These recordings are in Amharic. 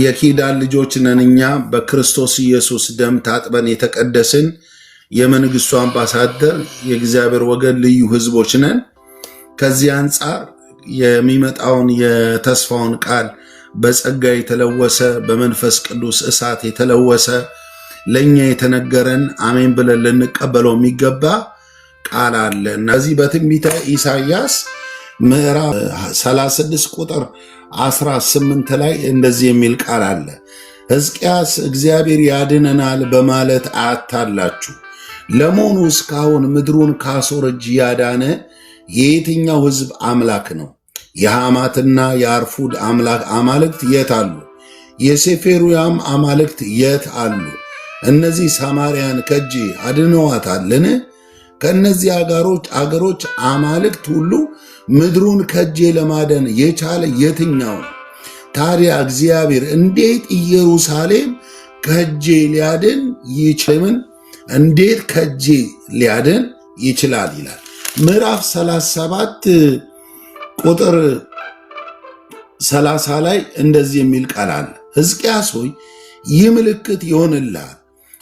የኪዳን ልጆች ነን እኛ፣ በክርስቶስ ኢየሱስ ደም ታጥበን የተቀደስን የመንግስቱ አምባሳደር፣ የእግዚአብሔር ወገን፣ ልዩ ህዝቦች ነን። ከዚህ አንጻር የሚመጣውን የተስፋውን ቃል በጸጋ የተለወሰ፣ በመንፈስ ቅዱስ እሳት የተለወሰ፣ ለእኛ የተነገረን፣ አሜን ብለን ልንቀበለው የሚገባ ቃል አለ። እነዚህ በትንቢተ ኢሳይያስ ምዕራፍ 36 ቁጥር 18 ላይ እንደዚህ የሚል ቃል አለ። ሕዝቅያስ እግዚአብሔር ያድነናል በማለት አያታላችሁ። ለመሆኑ እስካሁን ምድሩን ከአሦር እጅ ያዳነ የየትኛው ሕዝብ አምላክ ነው? የሐማትና የአርፉድ አምላክ አማልክት የት አሉ? የሴፌሩያም አማልክት የት አሉ? እነዚህ ሳማርያን ከእጅ አድነዋታልን? ከእነዚህ አገሮች አማልክት ሁሉ ምድሩን ከእጄ ለማዳን የቻለ የትኛው ነው? ታዲያ እግዚአብሔር እንዴት ኢየሩሳሌም ከእጄ ሊያድን ይችላል? እንዴት ከእጄ ሊያድን ይችላል ይላል። ምዕራፍ 37 ቁጥር 30 ላይ እንደዚህ የሚል ቃል አለ። ሕዝቅያስ ሆይ፣ ይህ ምልክት ይሆንልሃል።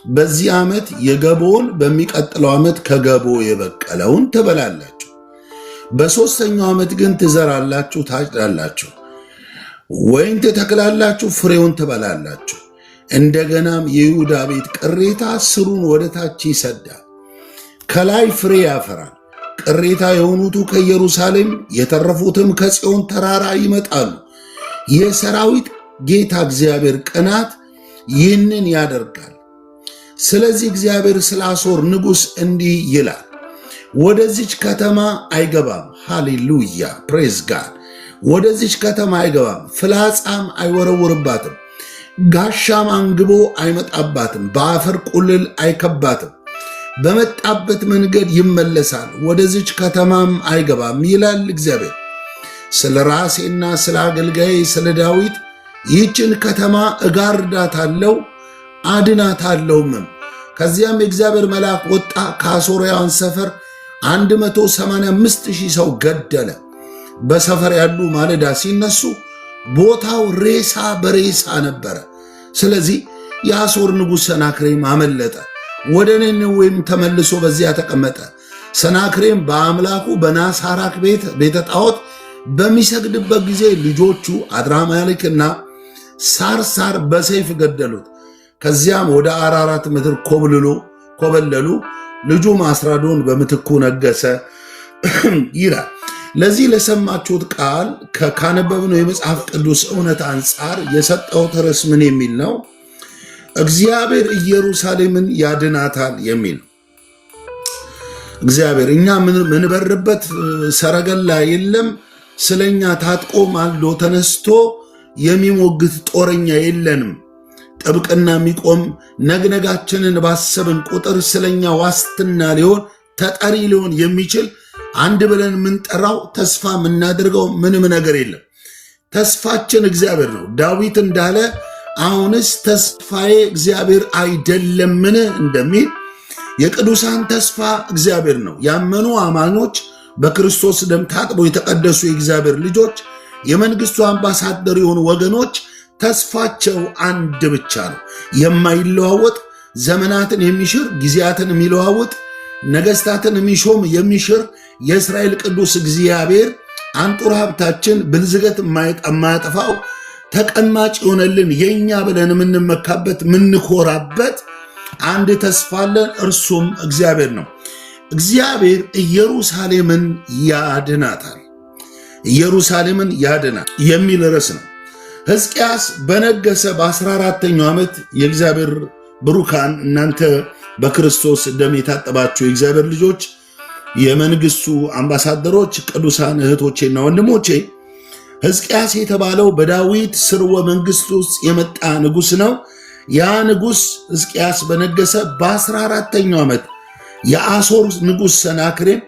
በዚህ ዓመት የገቦውን፣ በሚቀጥለው ዓመት ከገቦ የበቀለውን ትበላላችሁ። በሦስተኛው ዓመት ግን ትዘራላችሁ፣ ታጭዳላችሁ፣ ወይን ትተክላላችሁ፣ ፍሬውን ትበላላችሁ። እንደገናም የይሁዳ ቤት ቅሬታ ስሩን ወደ ታች ይሰዳል፣ ከላይ ፍሬ ያፈራል። ቅሬታ የሆኑቱ ከኢየሩሳሌም፣ የተረፉትም ከጽዮን ተራራ ይመጣሉ። የሰራዊት ጌታ እግዚአብሔር ቅናት ይህንን ያደርጋል። ስለዚህ እግዚአብሔር ስለ አሦር ንጉሥ እንዲህ ይላል፣ ወደዚች ከተማ አይገባም። ሃሌሉያ፣ praise God። ወደዚች ከተማ አይገባም፣ ፍላጻም አይወረውርባትም፣ ጋሻም አንግቦ አይመጣባትም፣ በአፈር ቁልል አይከባትም። በመጣበት መንገድ ይመለሳል፣ ወደዚች ከተማም አይገባም ይላል እግዚአብሔር። ስለ ራሴና ስለ አገልጋዬ ስለ ዳዊት ይህችን ከተማ እጋርዳታለሁ፣ አድናታለሁም። ከዚያም የእግዚአብሔር መልአክ ወጣ፣ ከአሦራውያን ሰፈር 185 ሺህ ሰው ገደለ። በሰፈር ያሉ ማለዳ ሲነሱ ቦታው ሬሳ በሬሳ ነበረ። ስለዚህ የአሦር ንጉሥ ሰናክሬም አመለጠ፣ ወደ ነነዌም ተመልሶ በዚያ ተቀመጠ። ሰናክሬም በአምላኩ በናሳራክ ቤተ ጣዖት በሚሰግድበት ጊዜ ልጆቹ አድራማሊክና ሳርሳር በሰይፍ ገደሉት። ከዚያም ወደ አራራት ምድር ኮበለሉ። ልጁ አስራዶን በምትኩ ነገሰ ይላል። ለዚህ ለሰማችሁት ቃል ካነበብነው የመጽሐፍ ቅዱስ እውነት አንጻር የሰጠሁት ርዕስ ምን የሚል ነው? እግዚአብሔር ኢየሩሳሌምን ያድናታል የሚል ነው። እግዚአብሔር፣ እኛ ምንበርበት ሰረገላ የለም። ስለኛ ታጥቆ ማልዶ ተነስቶ የሚሞግት ጦረኛ የለንም። ጥብቅና የሚቆም፣ ነግነጋችንን ባሰብን ቁጥር ስለኛ ዋስትና ሊሆን፣ ተጠሪ ሊሆን የሚችል፣ አንድ ብለን የምንጠራው፣ ተስፋ የምናደርገው ምንም ነገር የለም። ተስፋችን እግዚአብሔር ነው። ዳዊት እንዳለ አሁንስ ተስፋዬ እግዚአብሔር አይደለምን እንደሚል የቅዱሳን ተስፋ እግዚአብሔር ነው። ያመኑ አማኞች፣ በክርስቶስ ደም ታጥበው የተቀደሱ የእግዚአብሔር ልጆች፣ የመንግስቱ አምባሳደር የሆኑ ወገኖች ተስፋቸው አንድ ብቻ ነው። የማይለዋወጥ፣ ዘመናትን የሚሽር፣ ጊዜያትን የሚለዋውጥ፣ ነገስታትን የሚሾም የሚሽር የእስራኤል ቅዱስ እግዚአብሔር አንጡር ሀብታችን፣ ብልዝገት የማያጠፋው ተቀማጭ የሆነልን፣ የእኛ ብለን የምንመካበት፣ የምንኮራበት አንድ ተስፋ አለን። እርሱም እግዚአብሔር ነው። እግዚአብሔር ኢየሩሳሌምን ያድናታል፣ ኢየሩሳሌምን ያድናል የሚል ርዕስ ነው። ሕዝቅያስ በነገሰ በ14ኛው ዓመት፣ የእግዚአብሔር ብሩካን፣ እናንተ በክርስቶስ ደም የታጠባችሁ የእግዚአብሔር ልጆች፣ የመንግስቱ አምባሳደሮች፣ ቅዱሳን እህቶቼና ወንድሞቼ፣ ሕዝቅያስ የተባለው በዳዊት ስርወ መንግስት ውስጥ የመጣ ንጉሥ ነው። ያ ንጉሥ ሕዝቅያስ በነገሰ በ14ኛው ዓመት የአሦር ንጉሥ ሰናክሬም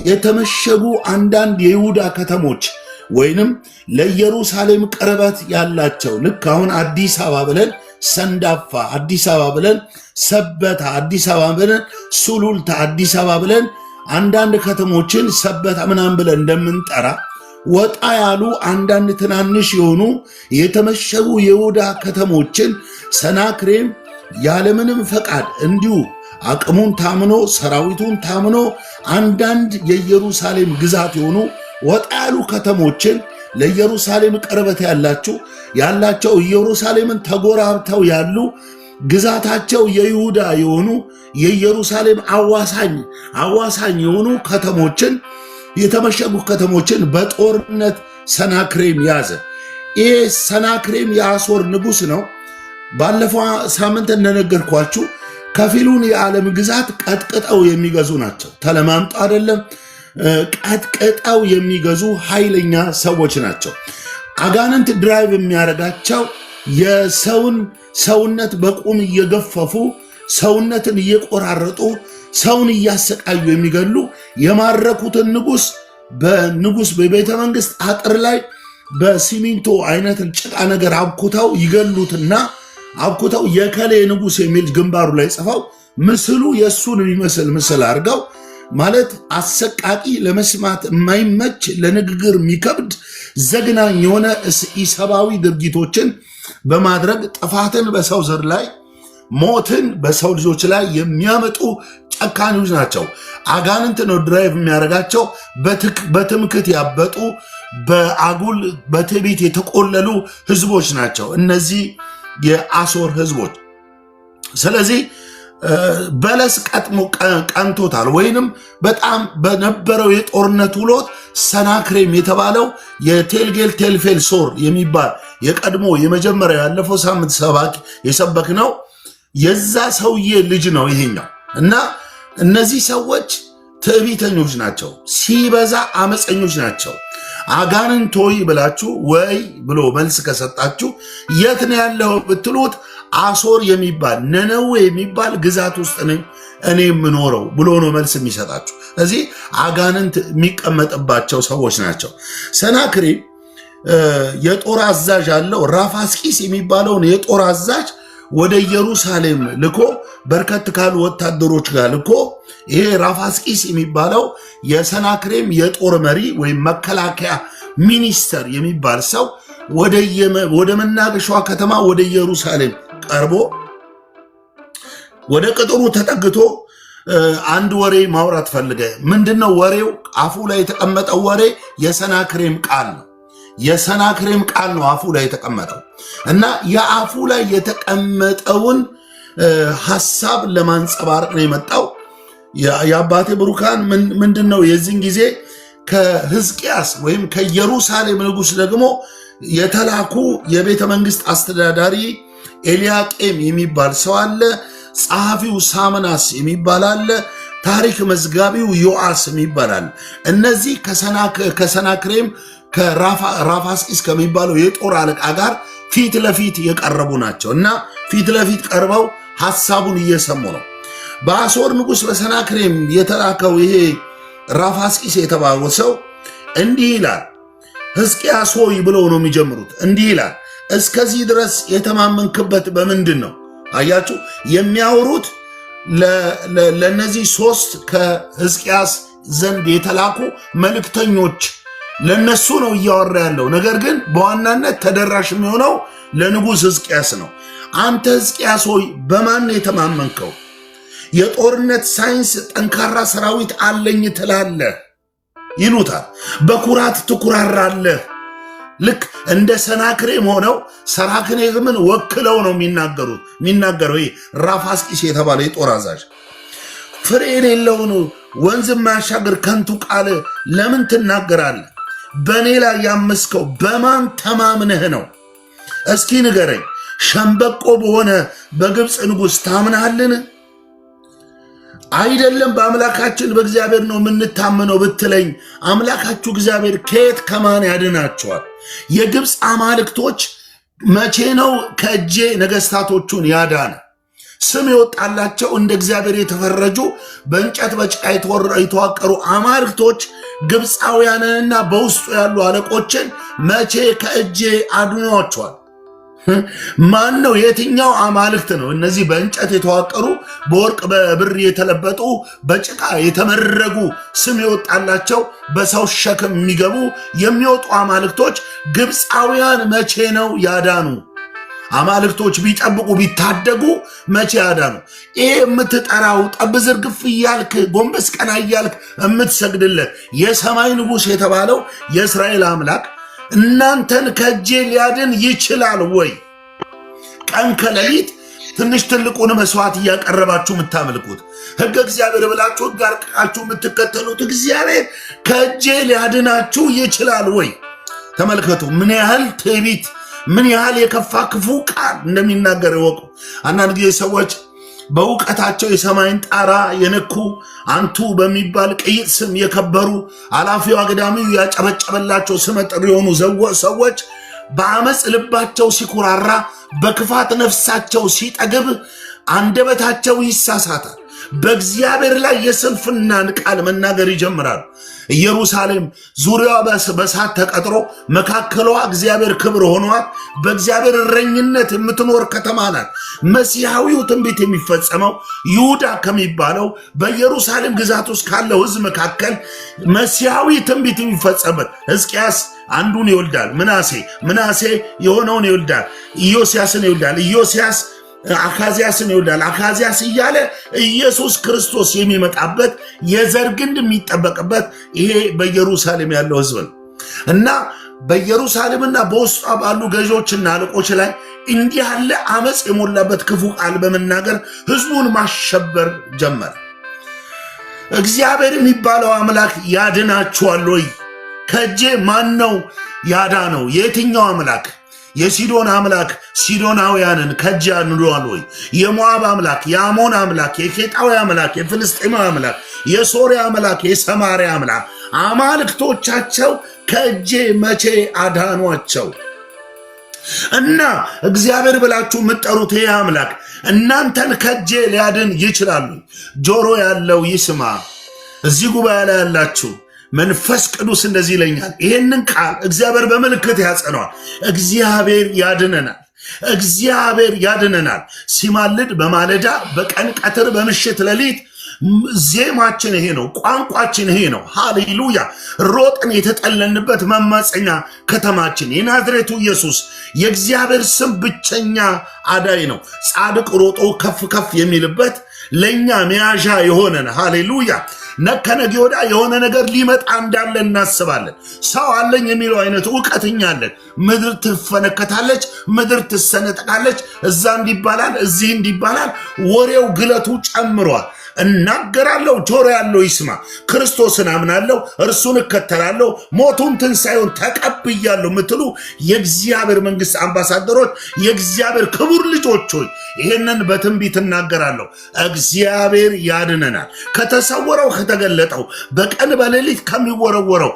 የተመሸጉ አንዳንድ የይሁዳ ከተሞች ወይንም ለኢየሩሳሌም ቅርበት ያላቸው፣ ልክ አሁን አዲስ አበባ ብለን ሰንዳፋ፣ አዲስ አበባ ብለን ሰበታ፣ አዲስ አበባ ብለን ሱሉልታ፣ አዲስ አበባ ብለን አንዳንድ ከተሞችን ሰበታ ምናምን ብለን እንደምንጠራ ወጣ ያሉ አንዳንድ ትናንሽ የሆኑ የተመሸጉ የይሁዳ ከተሞችን ሰናክሬም ያለምንም ፈቃድ እንዲሁ አቅሙን ታምኖ ሰራዊቱን ታምኖ አንዳንድ የኢየሩሳሌም ግዛት የሆኑ ወጣ ያሉ ከተሞችን ለኢየሩሳሌም ቅርበት ያላቸው ኢየሩሳሌምን ተጎራብተው ያሉ ግዛታቸው የይሁዳ የሆኑ የኢየሩሳሌም አዋሳኝ የሆኑ ከተሞችን የተመሸጉ ከተሞችን በጦርነት ሰናክሬም ያዘ። ይሄ ሰናክሬም የአሦር ንጉሥ ነው። ባለፈው ሳምንት እንደነገርኳችሁ ከፊሉን የዓለም ግዛት ቀጥቅጠው የሚገዙ ናቸው። ተለማምጦ አይደለም፣ ቀጥቅጠው የሚገዙ ኃይለኛ ሰዎች ናቸው። አጋንንት drive የሚያደርጋቸው የሰውን ሰውነት በቁም እየገፈፉ፣ ሰውነትን እየቆራረጡ፣ ሰውን እያሰቃዩ የሚገሉ፣ የማረኩትን ንጉሥ በንጉሥ በቤተ መንግስት አጥር ላይ በሲሚንቶ አይነት ጭቃ ነገር አብኩተው ይገሉትና አብኩተው የከሌ ንጉሥ የሚል ግንባሩ ላይ ጽፈው ምስሉ የእሱን የሚመስል ምስል አድርገው፣ ማለት አሰቃቂ፣ ለመስማት የማይመች፣ ለንግግር የሚከብድ፣ ዘግናኝ የሆነ ኢሰብአዊ ድርጊቶችን በማድረግ ጥፋትን በሰው ዘር ላይ፣ ሞትን በሰው ልጆች ላይ የሚያመጡ ጨካኞች ናቸው። አጋንንት ነው drive የሚያደርጋቸው። በትምክት ያበጡ፣ በአጉል በትዕቢት የተቆለሉ ህዝቦች ናቸው እነዚህ የአሦር ህዝቦች። ስለዚህ በለስ ቀጥሞ ቀንቶታል፣ ወይንም በጣም በነበረው የጦርነት ውሎት ሰናክሬም የተባለው የቴልጌል ቴልፌል ሶር የሚባል የቀድሞ የመጀመሪያው ያለፈው ሳምንት ሰባኪ የሰበክ ነው፣ የዛ ሰውዬ ልጅ ነው ይሄኛው። እና እነዚህ ሰዎች ትዕቢተኞች ናቸው፣ ሲበዛ አመፀኞች ናቸው። አጋንንት ሆይ ብላችሁ ወይ ብሎ መልስ ከሰጣችሁ፣ የት ነው ያለው ብትሉት፣ አሶር የሚባል፣ ነነዌ የሚባል ግዛት ውስጥ ነኝ እኔ የምኖረው ብሎ ነው መልስ የሚሰጣችሁ። እዚህ አጋንንት የሚቀመጥባቸው ሰዎች ናቸው። ሰናክሬም የጦር አዛዥ አለው። ራፋስቂስ የሚባለውን የጦር አዛዥ ወደ ኢየሩሳሌም ልኮ፣ በርከት ካሉ ወታደሮች ጋር ልኮ፣ ይሄ ራፋስቂስ የሚባለው የሰናክሬም የጦር መሪ ወይም መከላከያ ሚኒስተር የሚባል ሰው ወደ መናገሻዋ ከተማ ወደ ኢየሩሳሌም ቀርቦ ወደ ቅጥሩ ተጠግቶ አንድ ወሬ ማውራት ፈልገ። ምንድነው ወሬው? አፉ ላይ የተቀመጠው ወሬ የሰናክሬም ቃል ነው። የሰናክሬም ቃል ነው አፉ ላይ የተቀመጠው። እና የአፉ ላይ የተቀመጠውን ሐሳብ ለማንጸባረቅ ነው የመጣው። የአባቴ ብሩካን፣ ምንድን ነው የዚህን ጊዜ ከሕዝቅያስ ወይም ከኢየሩሳሌም ንጉሥ ደግሞ የተላኩ የቤተ መንግስት አስተዳዳሪ ኤልያቄም የሚባል ሰው አለ። ጸሐፊው ሳምናስ የሚባል አለ። ታሪክ መዝጋቢው ዮአስ የሚባል አለ። እነዚህ ከሰናክሬም ከራፋስቂስ ከሚባለው የጦር አለቃ ጋር ፊት ለፊት የቀረቡ ናቸው እና ፊት ለፊት ቀርበው ሐሳቡን እየሰሙ ነው። በአሦር ንጉሥ በሰናክሬም የተላከው ይሄ ራፋስቂስ የተባለው ሰው እንዲህ ይላል። ሕዝቅያስ ሆይ ብለው ነው የሚጀምሩት። እንዲህ ይላል፣ እስከዚህ ድረስ የተማመንክበት በምንድን ነው? አያችሁ፣ የሚያወሩት ለእነዚህ ሶስት ከሕዝቅያስ ዘንድ የተላኩ መልእክተኞች ለነሱ ነው እያወራ ያለው። ነገር ግን በዋናነት ተደራሽ የሚሆነው ለንጉሥ ሕዝቅያስ ነው። አንተ ሕዝቅያስ ሆይ በማን ነው የተማመንከው? የጦርነት ሳይንስ ጠንካራ ሰራዊት አለኝ ትላለህ ይሉታል። በኩራት ትኩራራለህ። ልክ እንደ ሰናክሬም ሆነው ሰናክሬምን ወክለው ነው የሚናገረው ይሄ ራፋስቂስ የተባለ የጦር አዛዥ። ፍሬ የሌለውን፣ ወንዝ የማያሻግር ከንቱ ቃል ለምን ትናገራለህ? በእኔ ላይ ያመስከው በማን ተማምነህ ነው? እስኪ ንገረኝ። ሸምበቆ በሆነ በግብፅ ንጉሥ ታምናሃልን? አይደለም፣ በአምላካችን በእግዚአብሔር ነው የምንታመነው ብትለኝ፣ አምላካችሁ እግዚአብሔር ከየት ከማን ያድናቸዋል? የግብፅ አማልክቶች መቼ ነው ከእጄ ነገስታቶቹን ያዳነ? ስም የወጣላቸው፣ እንደ እግዚአብሔር የተፈረጁ፣ በእንጨት በጭቃ የተዋቀሩ አማልክቶች ግብፃውያንንና በውስጡ ያሉ አለቆችን መቼ ከእጄ አድኗቸዋል? ማን ነው? የትኛው አማልክት ነው? እነዚህ በእንጨት የተዋቀሩ፣ በወርቅ በብር የተለበጡ፣ በጭቃ የተመረጉ፣ ስም የወጣላቸው፣ በሰው ሸክም የሚገቡ የሚወጡ አማልክቶች ግብፃውያን መቼ ነው ያዳኑ? አማልክቶች ቢጠብቁ ቢታደጉ መቼ ያዳኑ? ይሄ የምትጠራው ጠብ ዝርግፍ እያልክ ጎንበስ ቀና እያልክ የምትሰግድለት የሰማይ ንጉሥ የተባለው የእስራኤል አምላክ እናንተን ከእጄ ሊያድን ይችላል ወይ? ቀን ከሌሊት ትንሽ ትልቁን መስዋዕት እያቀረባችሁ የምታመልኩት፣ ሕገ እግዚአብሔር ብላችሁ ሕግ አርቅቃችሁ የምትከተሉት እግዚአብሔር ከእጄ ሊያድናችሁ ይችላል ወይ? ተመልከቱ ምን ያህል ትዕቢት፣ ምን ያህል የከፋ ክፉ ቃል እንደሚናገር ይወቁ። አንዳንድ ጊዜ ሰዎች በእውቀታቸው የሰማይን ጣራ የነኩ፣ አንቱ በሚባል ቅይጥ ስም የከበሩ፣ አላፊው አግዳሚው ያጨበጨበላቸው ስመጥር የሆኑ ሰዎች በአመፅ ልባቸው ሲኩራራ፣ በክፋት ነፍሳቸው ሲጠግብ አንደበታቸው ይሳሳታል። በእግዚአብሔር ላይ የስንፍናን ቃል መናገር ይጀምራሉ። ኢየሩሳሌም ዙሪያዋ በእሳት ተቀጥሮ መካከሏ እግዚአብሔር ክብር ሆኗት በእግዚአብሔር እረኝነት የምትኖር ከተማ ናት። መሲሐዊው ትንቢት የሚፈጸመው ይሁዳ ከሚባለው በኢየሩሳሌም ግዛት ውስጥ ካለው ሕዝብ መካከል መሲሐዊ ትንቢት የሚፈጸምበት ሕዝቅያስ አንዱን ይወልዳል፣ ምናሴ የሆነውን ይወልዳል፣ ኢዮስያስን ይወልዳል፣ ኢዮስያስ አካዚያስን ይወልዳል፣ አካዚያስ እያለ ኢየሱስ ክርስቶስ የሚመጣበት የዘር ግንድ የሚጠበቅበት ይሄ በኢየሩሳሌም ያለው ሕዝብ ነው። እና በኢየሩሳሌምና በውስጧ ባሉ ገዢዎችና አለቆች ላይ እንዲህ ያለ አመፅ የሞላበት ክፉ ቃል በመናገር ሕዝቡን ማሸበር ጀመረ። እግዚአብሔር የሚባለው አምላክ ያድናችኋል ወይ? ከእጄ ማን ነው ያዳነው? የትኛው አምላክ? የሲዶን አምላክ ሲዶናውያንን ከእጅ አድኗል ወይ? የሞዓብ አምላክ፣ የአሞን አምላክ፣ የኬጣዊ አምላክ፣ የፍልስጤማዊ አምላክ፣ የሶሪያ አምላክ፣ የሰማርያ አምላክ አማልክቶቻቸው ከእጄ መቼ አዳኗቸው? እና እግዚአብሔር ብላችሁ የምትጠሩት ይህ አምላክ እናንተን ከእጄ ሊያድን ይችላሉ። ጆሮ ያለው ይስማ። እዚህ ጉባኤ ላይ ያላችሁ መንፈስ ቅዱስ እንደዚህ ይለኛል። ይሄንን ቃል እግዚአብሔር በምልክት ያጸነዋል። እግዚአብሔር ያድነናል። እግዚአብሔር ያድነናል። ሲማልድ በማለዳ፣ በቀን ቀትር፣ በምሽት ሌሊት ዜማችን ይሄ ነው። ቋንቋችን ይሄ ነው። ሃሌሉያ! ሮጥን የተጠለንበት መማፀኛ ከተማችን የናዝሬቱ ኢየሱስ የእግዚአብሔር ስም ብቸኛ አዳኝ ነው። ጻድቅ ሮጦ ከፍ ከፍ የሚልበት ለእኛ መያዣ የሆነን ሃሌሉያ። ከነገ ወዲያ የሆነ ነገር ሊመጣ እንዳለ እናስባለን። ሰው አለኝ የሚለው አይነት እውቀት እኛ አለን። ምድር ትፈነከታለች፣ ምድር ትሰነጠቃለች፣ እዛ እንዲባላል፣ እዚህ እንዲባላል። ወሬው ግለቱ ጨምሯል። እናገራለሁ፣ ጆሮ ያለው ይስማ። ክርስቶስን አምናለሁ፣ እርሱን እከተላለሁ፣ ሞቱን ትንሣኤውን ተቀብያለሁ የምትሉ የእግዚአብሔር መንግስት አምባሳደሮች፣ የእግዚአብሔር ክቡር ልጆች ሆይ ይህንን በትንቢት እናገራለሁ። እግዚአብሔር ያድነናል። ከተሰወረው ከተገለጠው፣ በቀን በሌሊት ከሚወረወረው፣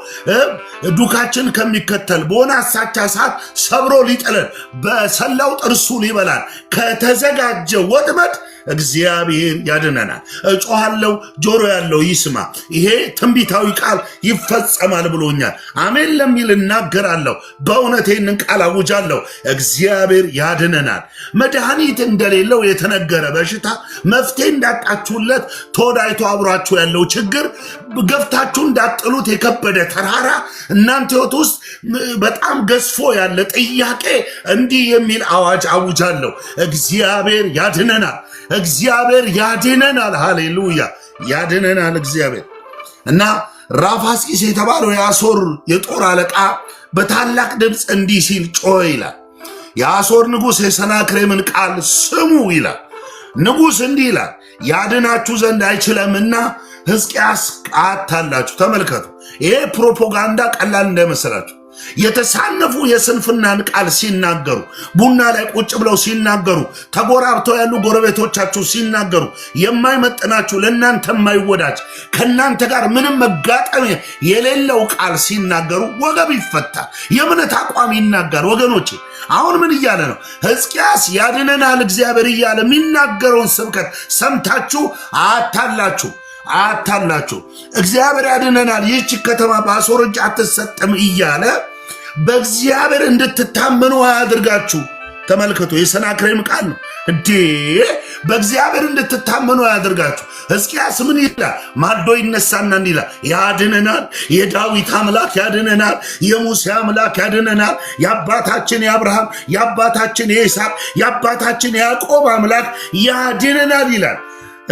ዱካችን ከሚከተል፣ በሆነ አሳቻ ሰዓት ሰብሮ ሊጥለን፣ በሰላው ጥርሱ ሊበላን ከተዘጋጀ ወጥመድ እግዚአብሔር ያድነናል። እጮሃለሁ፣ ጆሮ ያለው ይስማ። ይሄ ትንቢታዊ ቃል ይፈጸማል ብሎኛል። አሜን ለሚል እናገራለሁ። በእውነት ይህንን ቃል አውጃለሁ። እግዚአብሔር ያድነናል። መድኃኒት እንደሌለው የተነገረ በሽታ፣ መፍትሄ እንዳጣችሁለት ተወዳይቶ አብሯችሁ ያለው ችግር፣ ገፍታችሁ እንዳጥሉት የከበደ ተራራ፣ እናንተ ሕይወት ውስጥ በጣም ገዝፎ ያለ ጥያቄ እንዲህ የሚል አዋጅ አውጃለሁ። እግዚአብሔር ያድነናል። እግዚአብሔር ያድነናል። ሃሌሉያ ያድነናል እግዚአብሔር። እና ራፋስቂስ የተባለው የአሦር የጦር አለቃ በታላቅ ድምፅ እንዲህ ሲል ጮኸ ይላል። የአሦር ንጉሥ የሰናክሬምን ቃል ስሙ ይላል። ንጉሥ እንዲህ ይላል፣ ያድናችሁ ዘንድ አይችለምና ሕዝቅያስ አታላችሁ። ተመልከቱ፣ ይሄ ፕሮፓጋንዳ ቀላል እንዳይመስላችሁ። የተሳነፉ የስንፍናን ቃል ሲናገሩ፣ ቡና ላይ ቁጭ ብለው ሲናገሩ፣ ተጎራብተው ያሉ ጎረቤቶቻችሁ ሲናገሩ፣ የማይመጥናችሁ፣ ለእናንተ የማይወዳጅ፣ ከእናንተ ጋር ምንም መጋጠም የሌለው ቃል ሲናገሩ ወገብ ይፈታል። የእምነት አቋም ይናገር። ወገኖቼ አሁን ምን እያለ ነው? ሕዝቅያስ ያድነናል እግዚአብሔር እያለ የሚናገረውን ስብከት ሰምታችሁ አታላችሁ አታላችሁ። እግዚአብሔር ያድነናል፣ ይህች ከተማ በአሦር እጅ አትሰጥም እያለ በእግዚአብሔር እንድትታመኑ አያድርጋችሁ። ተመልከቱ፣ የሰናክሬም ቃል ነው እንዴ! በእግዚአብሔር እንድትታመኑ ያደርጋችሁ። ሕዝቅያስ ምን ይላል? ማዶ ይነሳና እንዲህ ይላል፣ ያድነናል፣ የዳዊት አምላክ ያድነናል፣ የሙሴ አምላክ ያድነናል፣ የአባታችን የአብርሃም የአባታችን የይስሐቅ የአባታችን የያዕቆብ አምላክ ያድነናል ይላል።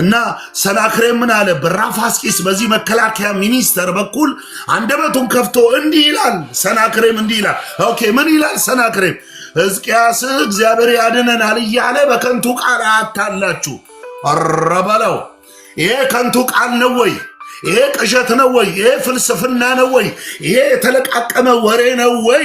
እና ሰናክሬም ምን አለ? በራፋስቂስ በዚህ መከላከያ ሚኒስተር በኩል አንደበቱን ከፍቶ እንዲህ ይላል። ሰናክሬም እንዲህ ይላል። Okay፣ ምን ይላል ሰናክሬም? ሕዝቅያስ እግዚአብሔር ያድነናል እያለ በከንቱ ቃል አያታላችሁ። ኧረ በለው! ይሄ ከንቱ ቃል ነው ወይ? ይሄ ቅዠት ነው ወይ? ይሄ ፍልስፍና ነው ወይ? ይሄ የተለቃቀመ ወሬ ነው ወይ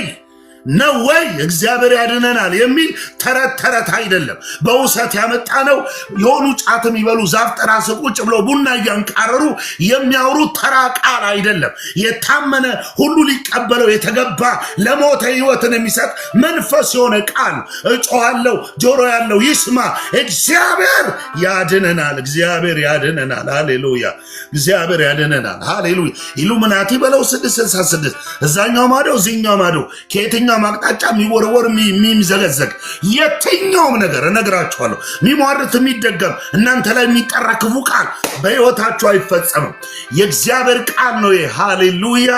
ነው ወይ? እግዚአብሔር ያድነናል የሚል ተረት ተረት አይደለም። በውሰት ያመጣ ነው። የሆኑ ጫት የሚበሉ ዛፍ ጥላ ስር ቁጭ ብለው ቡና እያንቃረሩ የሚያወሩ ተራ ቃል አይደለም። የታመነ ሁሉ ሊቀበለው የተገባ ለሞተ ሕይወትን የሚሰጥ መንፈስ የሆነ ቃል። እጮኻለሁ፣ ጆሮ ያለው ይስማ። እግዚአብሔር ያድነናል። እግዚአብሔር ያድነናል። ሃሌሉያ! እግዚአብሔር ያድነናል። ሃሌሉያ! ኢሉሚናቲ በለው 666 እዛኛው ማዶ እዚኛው ማዶ ከየትኛውም አቅጣጫ የሚወረወር የሚዘገዘግ የትኛውም ነገር እነግራችኋለሁ፣ የሚሟርት የሚደገም እናንተ ላይ የሚጠራ ክፉ ቃል በሕይወታችሁ አይፈጸምም። የእግዚአብሔር ቃል ነው ይሄ። ሃሌሉያ!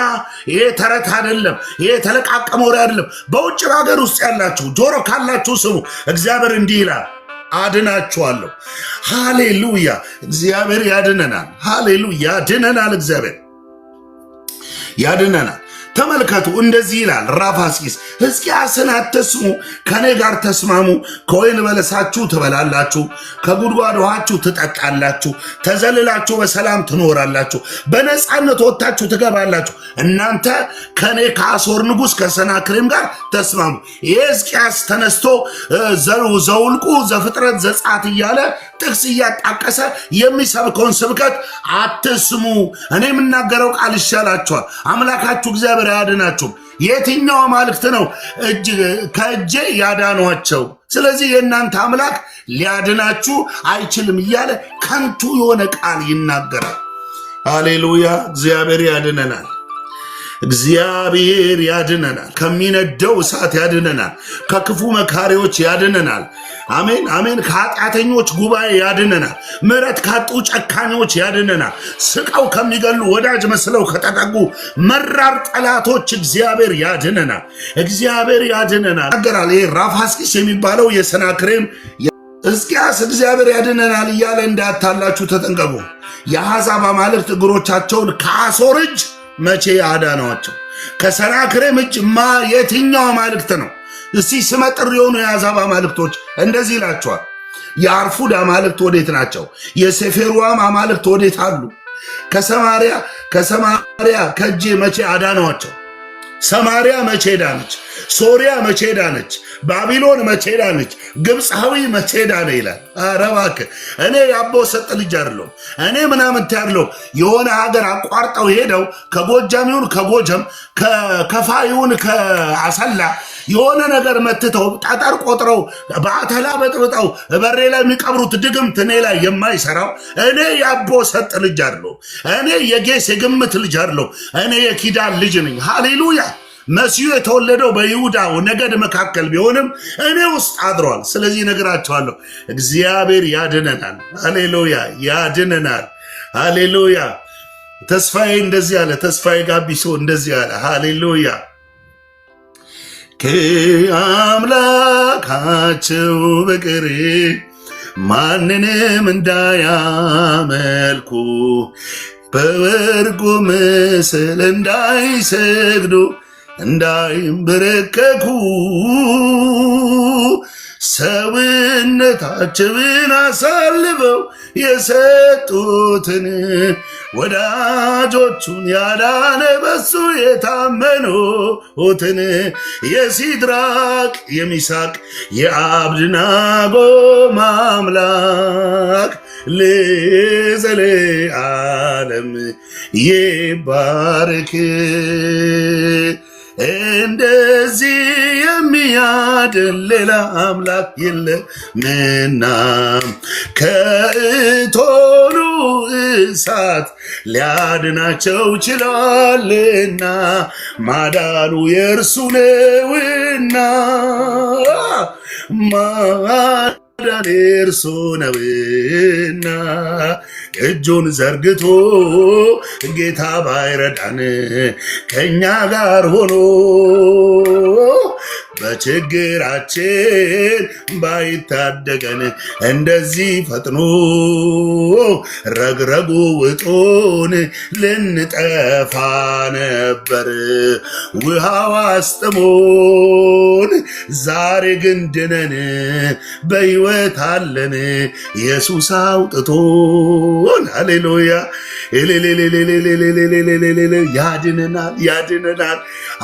ይሄ ተረት አይደለም። ይሄ የተለቃቀመ ወሬ አይደለም። በውጭ ሀገር ውስጥ ያላችሁ ጆሮ ካላችሁ ስሙ። እግዚአብሔር እንዲህ ይላል፣ አድናችኋለሁ። ሃሌሉያ! እግዚአብሔር ያድነናል። ሃሌሉያ! ያድነናል። እግዚአብሔር ያድነናል። ተመልከቱ፣ እንደዚህ ይላል ራፋስቂስ፣ ሕዝቅያስን አትስሙ፣ ከኔ ጋር ተስማሙ። ከወይን በለሳችሁ ትበላላችሁ፣ ከጉድጓድ ውሃችሁ ትጠጣላችሁ፣ ተዘልላችሁ በሰላም ትኖራላችሁ፣ በነፃነት ወጥታችሁ ትገባላችሁ። እናንተ ከኔ ከአሦር ንጉሥ ከሰናክሬም ጋር ተስማሙ። ይህ ሕዝቅያስ ተነስቶ ዘውልቁ ዘፍጥረት ዘጸአት እያለ ጥቅስ እያጣቀሰ የሚሰብከውን ስብከት አትስሙ። እኔ የምናገረው ቃል ይሻላችኋል። አምላካችሁ እግዚአብሔር አያድናችሁም። የትኛው አማልክት ነው ከእጄ ያዳኗቸው? ስለዚህ የእናንተ አምላክ ሊያድናችሁ አይችልም እያለ ከንቱ የሆነ ቃል ይናገራል። ሃሌሉያ! እግዚአብሔር ያድነናል። እግዚአብሔር ያድነናል። ከሚነደው እሳት ያድነናል። ከክፉ መካሪዎች ያድነናል። አሜን አሜን። ከኃጢአተኞች ጉባኤ ያድነናል። ምሕረት ካጡ ጨካኞች ያድነናል። ስቀው ከሚገሉ ወዳጅ መስለው ከተጠጉ መራር ጠላቶች እግዚአብሔር ያድነናል። እግዚአብሔር ያድነናል። ይናገራል። ይሄ ራፋስቂስ የሚባለው የሰናክሬም ሕዝቅያስ እግዚአብሔር ያድነናል እያለ እንዳያታላችሁ ተጠንቀቁ። የአሕዛብ አማልክት እግሮቻቸውን ከአሦር እጅ መቼ አዳኗቸው? ከሰናክሬም እጅ የትኛው አማልክት ነው? እስቲ ስመጥር የሆኑ የአሕዛብ አማልክቶች እንደዚህ ይላቸዋል። የአርፉድ አማልክት ወዴት ናቸው? የሴፌርዋም አማልክት ወዴት አሉ? ከሰማርያ ከእጄ መቼ አዳኗቸው? ሰማርያ መቼ ዳነች? ሶሪያ መቼ ዳነች? ባቢሎን መቼ ዳነች? ግብፃዊ መቼ ዳነ ይላል። ኧረ እባክህ እኔ የአቦ ሰጥ ልጅ አይደለሁም። እኔ ምናምን አይደለሁም። የሆነ ሀገር አቋርጠው ሄደው ከጎጃም ይሁን ከጎጀም ከከፋ ይሁን ከአሰላ የሆነ ነገር መትተው ጠጠር ቆጥረው በአተላ በጥብጠው በሬ ላይ የሚቀብሩት ድግምት እኔ ላይ የማይሰራው እኔ የአቦ ሰጥ ልጅ አይደለሁም። እኔ የጌስ የግምት ልጅ አይደለሁም። እኔ የኪዳን ልጅ ነኝ። ሃሌሉያ። መሲሁ የተወለደው በይሁዳ ነገድ መካከል ቢሆንም እኔ ውስጥ አድሯል። ስለዚህ እነግራቸዋለሁ፣ እግዚአብሔር ያድነናል። ሃሌሉያ፣ ያድነናል። ሃሌሉያ። ተስፋዬ እንደዚህ አለ። ተስፋዬ ጋቢሶ እንደዚህ አለ። ሃሌሉያ። ከአምላካቸው በቀር ማንንም እንዳያመልኩ በወርቁ ምስል እንዳይሰግዱ እንዳይንበረከኩ ሰውነታቸውን አሳልፈው የሰጡትን ወዳጆቹን ያዳነ በሱ የታመኑትን የሲድራቅ የሚሳቅ የአብድናጎ አምላክ ለዘለዓለም ይባረክ። እንደዚህ የሚያድን ሌላ አምላክ የለምና ከእቶኑ እሳት ሊያድናቸው ችሏልና ማዳኑ የእርሱ ነውና ማዳን እርሱ ነውና እጁን ዘርግቶ ጌታ ባይረዳን ከእኛ ጋር ሆኖ በችግራችን ባይታደገን እንደዚህ ፈጥኖ ረግረጉ ውጦን ልንጠፋ ነበር። ውሃው አስጥሞን ዛሬ ግን ድነን በሕይወት አለን ኢየሱስ አውጥቶን። ሃሌሉያ! ያድነናል፣ ያድነናል።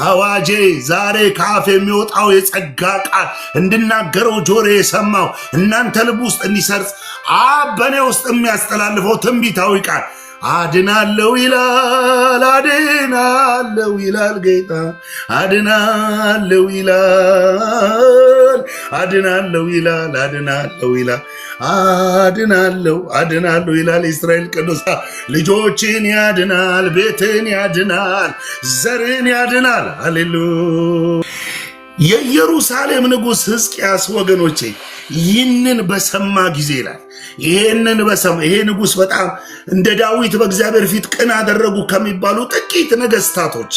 አዋጄ ዛሬ ከአፍ የሚወጣው የጸጋ ቃል እንድናገረው ጆሮ የሰማው እናንተ ልብ ውስጥ እንዲሰርጽ አብ በእኔ ውስጥ የሚያስተላልፈው ትንቢታዊ ቃል አድናለው ይላል፣ አድናለው ይላል ጌታ፣ አድናለው ይላል፣ አድናለው ይላል፣ አድናለው ይላል፣ አድናለው፣ አድናለው ይላል። የእስራኤል ቅዱስ ልጆችን ያድናል፣ ቤትን ያድናል፣ ዘርን ያድናል። ሃሌሉያ። የኢየሩሳሌም ንጉሥ ሕዝቅያስ ወገኖቼ ይህንን በሰማ ጊዜ ይላል፣ ይህንን በሰማ ይሄ ንጉሥ በጣም እንደ ዳዊት በእግዚአብሔር ፊት ቅን አደረጉ ከሚባሉ ጥቂት ነገስታቶች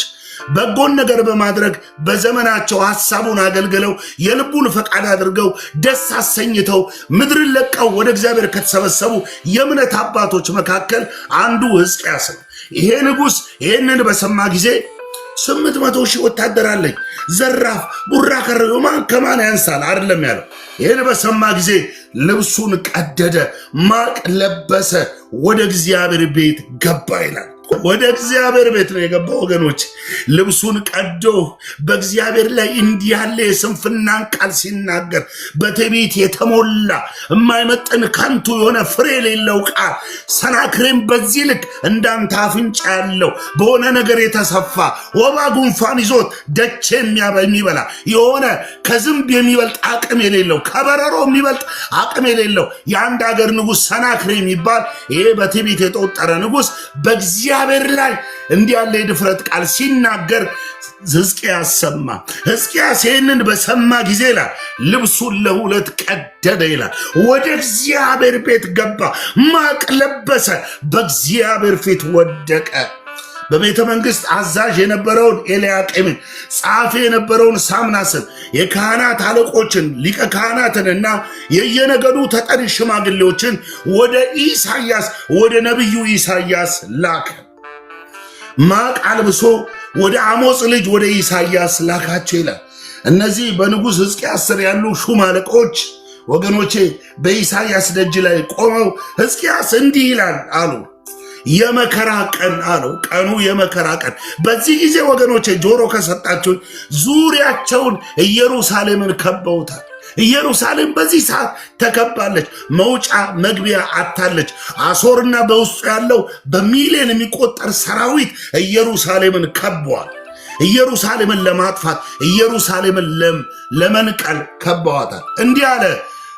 በጎን ነገር በማድረግ በዘመናቸው ሐሳቡን አገልግለው የልቡን ፈቃድ አድርገው ደስ አሰኝተው ምድርን ለቀው ወደ እግዚአብሔር ከተሰበሰቡ የእምነት አባቶች መካከል አንዱ ሕዝቅያስ ነው። ይሄ ንጉሥ ይህንን በሰማ ጊዜ 800,000 ወታደር አለኝ፣ ዘራፍ ቡራ ከረዩ ማን ከማን ያንሳል አይደለም ያለው። ይህን በሰማ ጊዜ ልብሱን ቀደደ፣ ማቅ ለበሰ፣ ወደ እግዚአብሔር ቤት ገባ ይላል። ወደ እግዚአብሔር ቤት ነው የገባው ወገኖች። ልብሱን ቀዶ በእግዚአብሔር ላይ እንዲህ ያለ የስንፍናን ቃል ሲናገር በትዕቢት የተሞላ የማይመጥን ከንቱ የሆነ ፍሬ የሌለው ቃል ሰናክሬም በዚህ ልክ እንዳንተ አፍንጫ ያለው በሆነ ነገር የተሰፋ ወባ ጉንፋን ይዞት ደቼ የሚበላ የሆነ ከዝንብ የሚበልጥ አቅም የሌለው ከበረሮ የሚበልጥ አቅም የሌለው የአንድ ሀገር ንጉሥ ሰናክሬም የሚባል ይሄ በትዕቢት የተወጠረ ንጉሥ በእግዚአብሔር ላይ እንዲህ ያለ የድፍረት ቃል ሲናገር ሕዝቅያስ ሰማ። ሕዝቅያስ ይህንን በሰማ ጊዜ ይላል ልብሱን ለሁለት ቀደደ ይላል። ወደ እግዚአብሔር ቤት ገባ፣ ማቅ ለበሰ፣ በእግዚአብሔር ፊት ወደቀ። በቤተ መንግስት አዛዥ የነበረውን ኤልያቄምን፣ ጸሐፊ የነበረውን ሳምናስን፣ የካህናት አለቆችን፣ ሊቀ ካህናትንና የየነገዱ ተጠሪ ሽማግሌዎችን ወደ ኢሳያስ ወደ ነቢዩ ኢሳያስ ላከ። ማቅ አልብሶ ወደ አሞጽ ልጅ ወደ ኢሳያስ ላካቸው ይላል። እነዚህ በንጉሥ ሕዝቅያስ ስር ያሉ ሹም አለቆች ወገኖቼ በኢሳያስ ደጅ ላይ ቆመው ሕዝቅያስ እንዲህ ይላል አሉ። የመከራ ቀን አለው። ቀኑ የመከራ ቀን። በዚህ ጊዜ ወገኖቼ ጆሮ ከሰጣችሁ ዙሪያቸውን ኢየሩሳሌምን ከበውታል። ኢየሩሳሌም በዚህ ሰዓት ተከባለች። መውጫ መግቢያ አታለች። አሦርና በውስጡ ያለው በሚሊዮን የሚቆጠር ሰራዊት ኢየሩሳሌምን ከበዋል። ኢየሩሳሌምን ለማጥፋት ኢየሩሳሌምን ለመንቀል ከበዋታል። እንዲህ አለ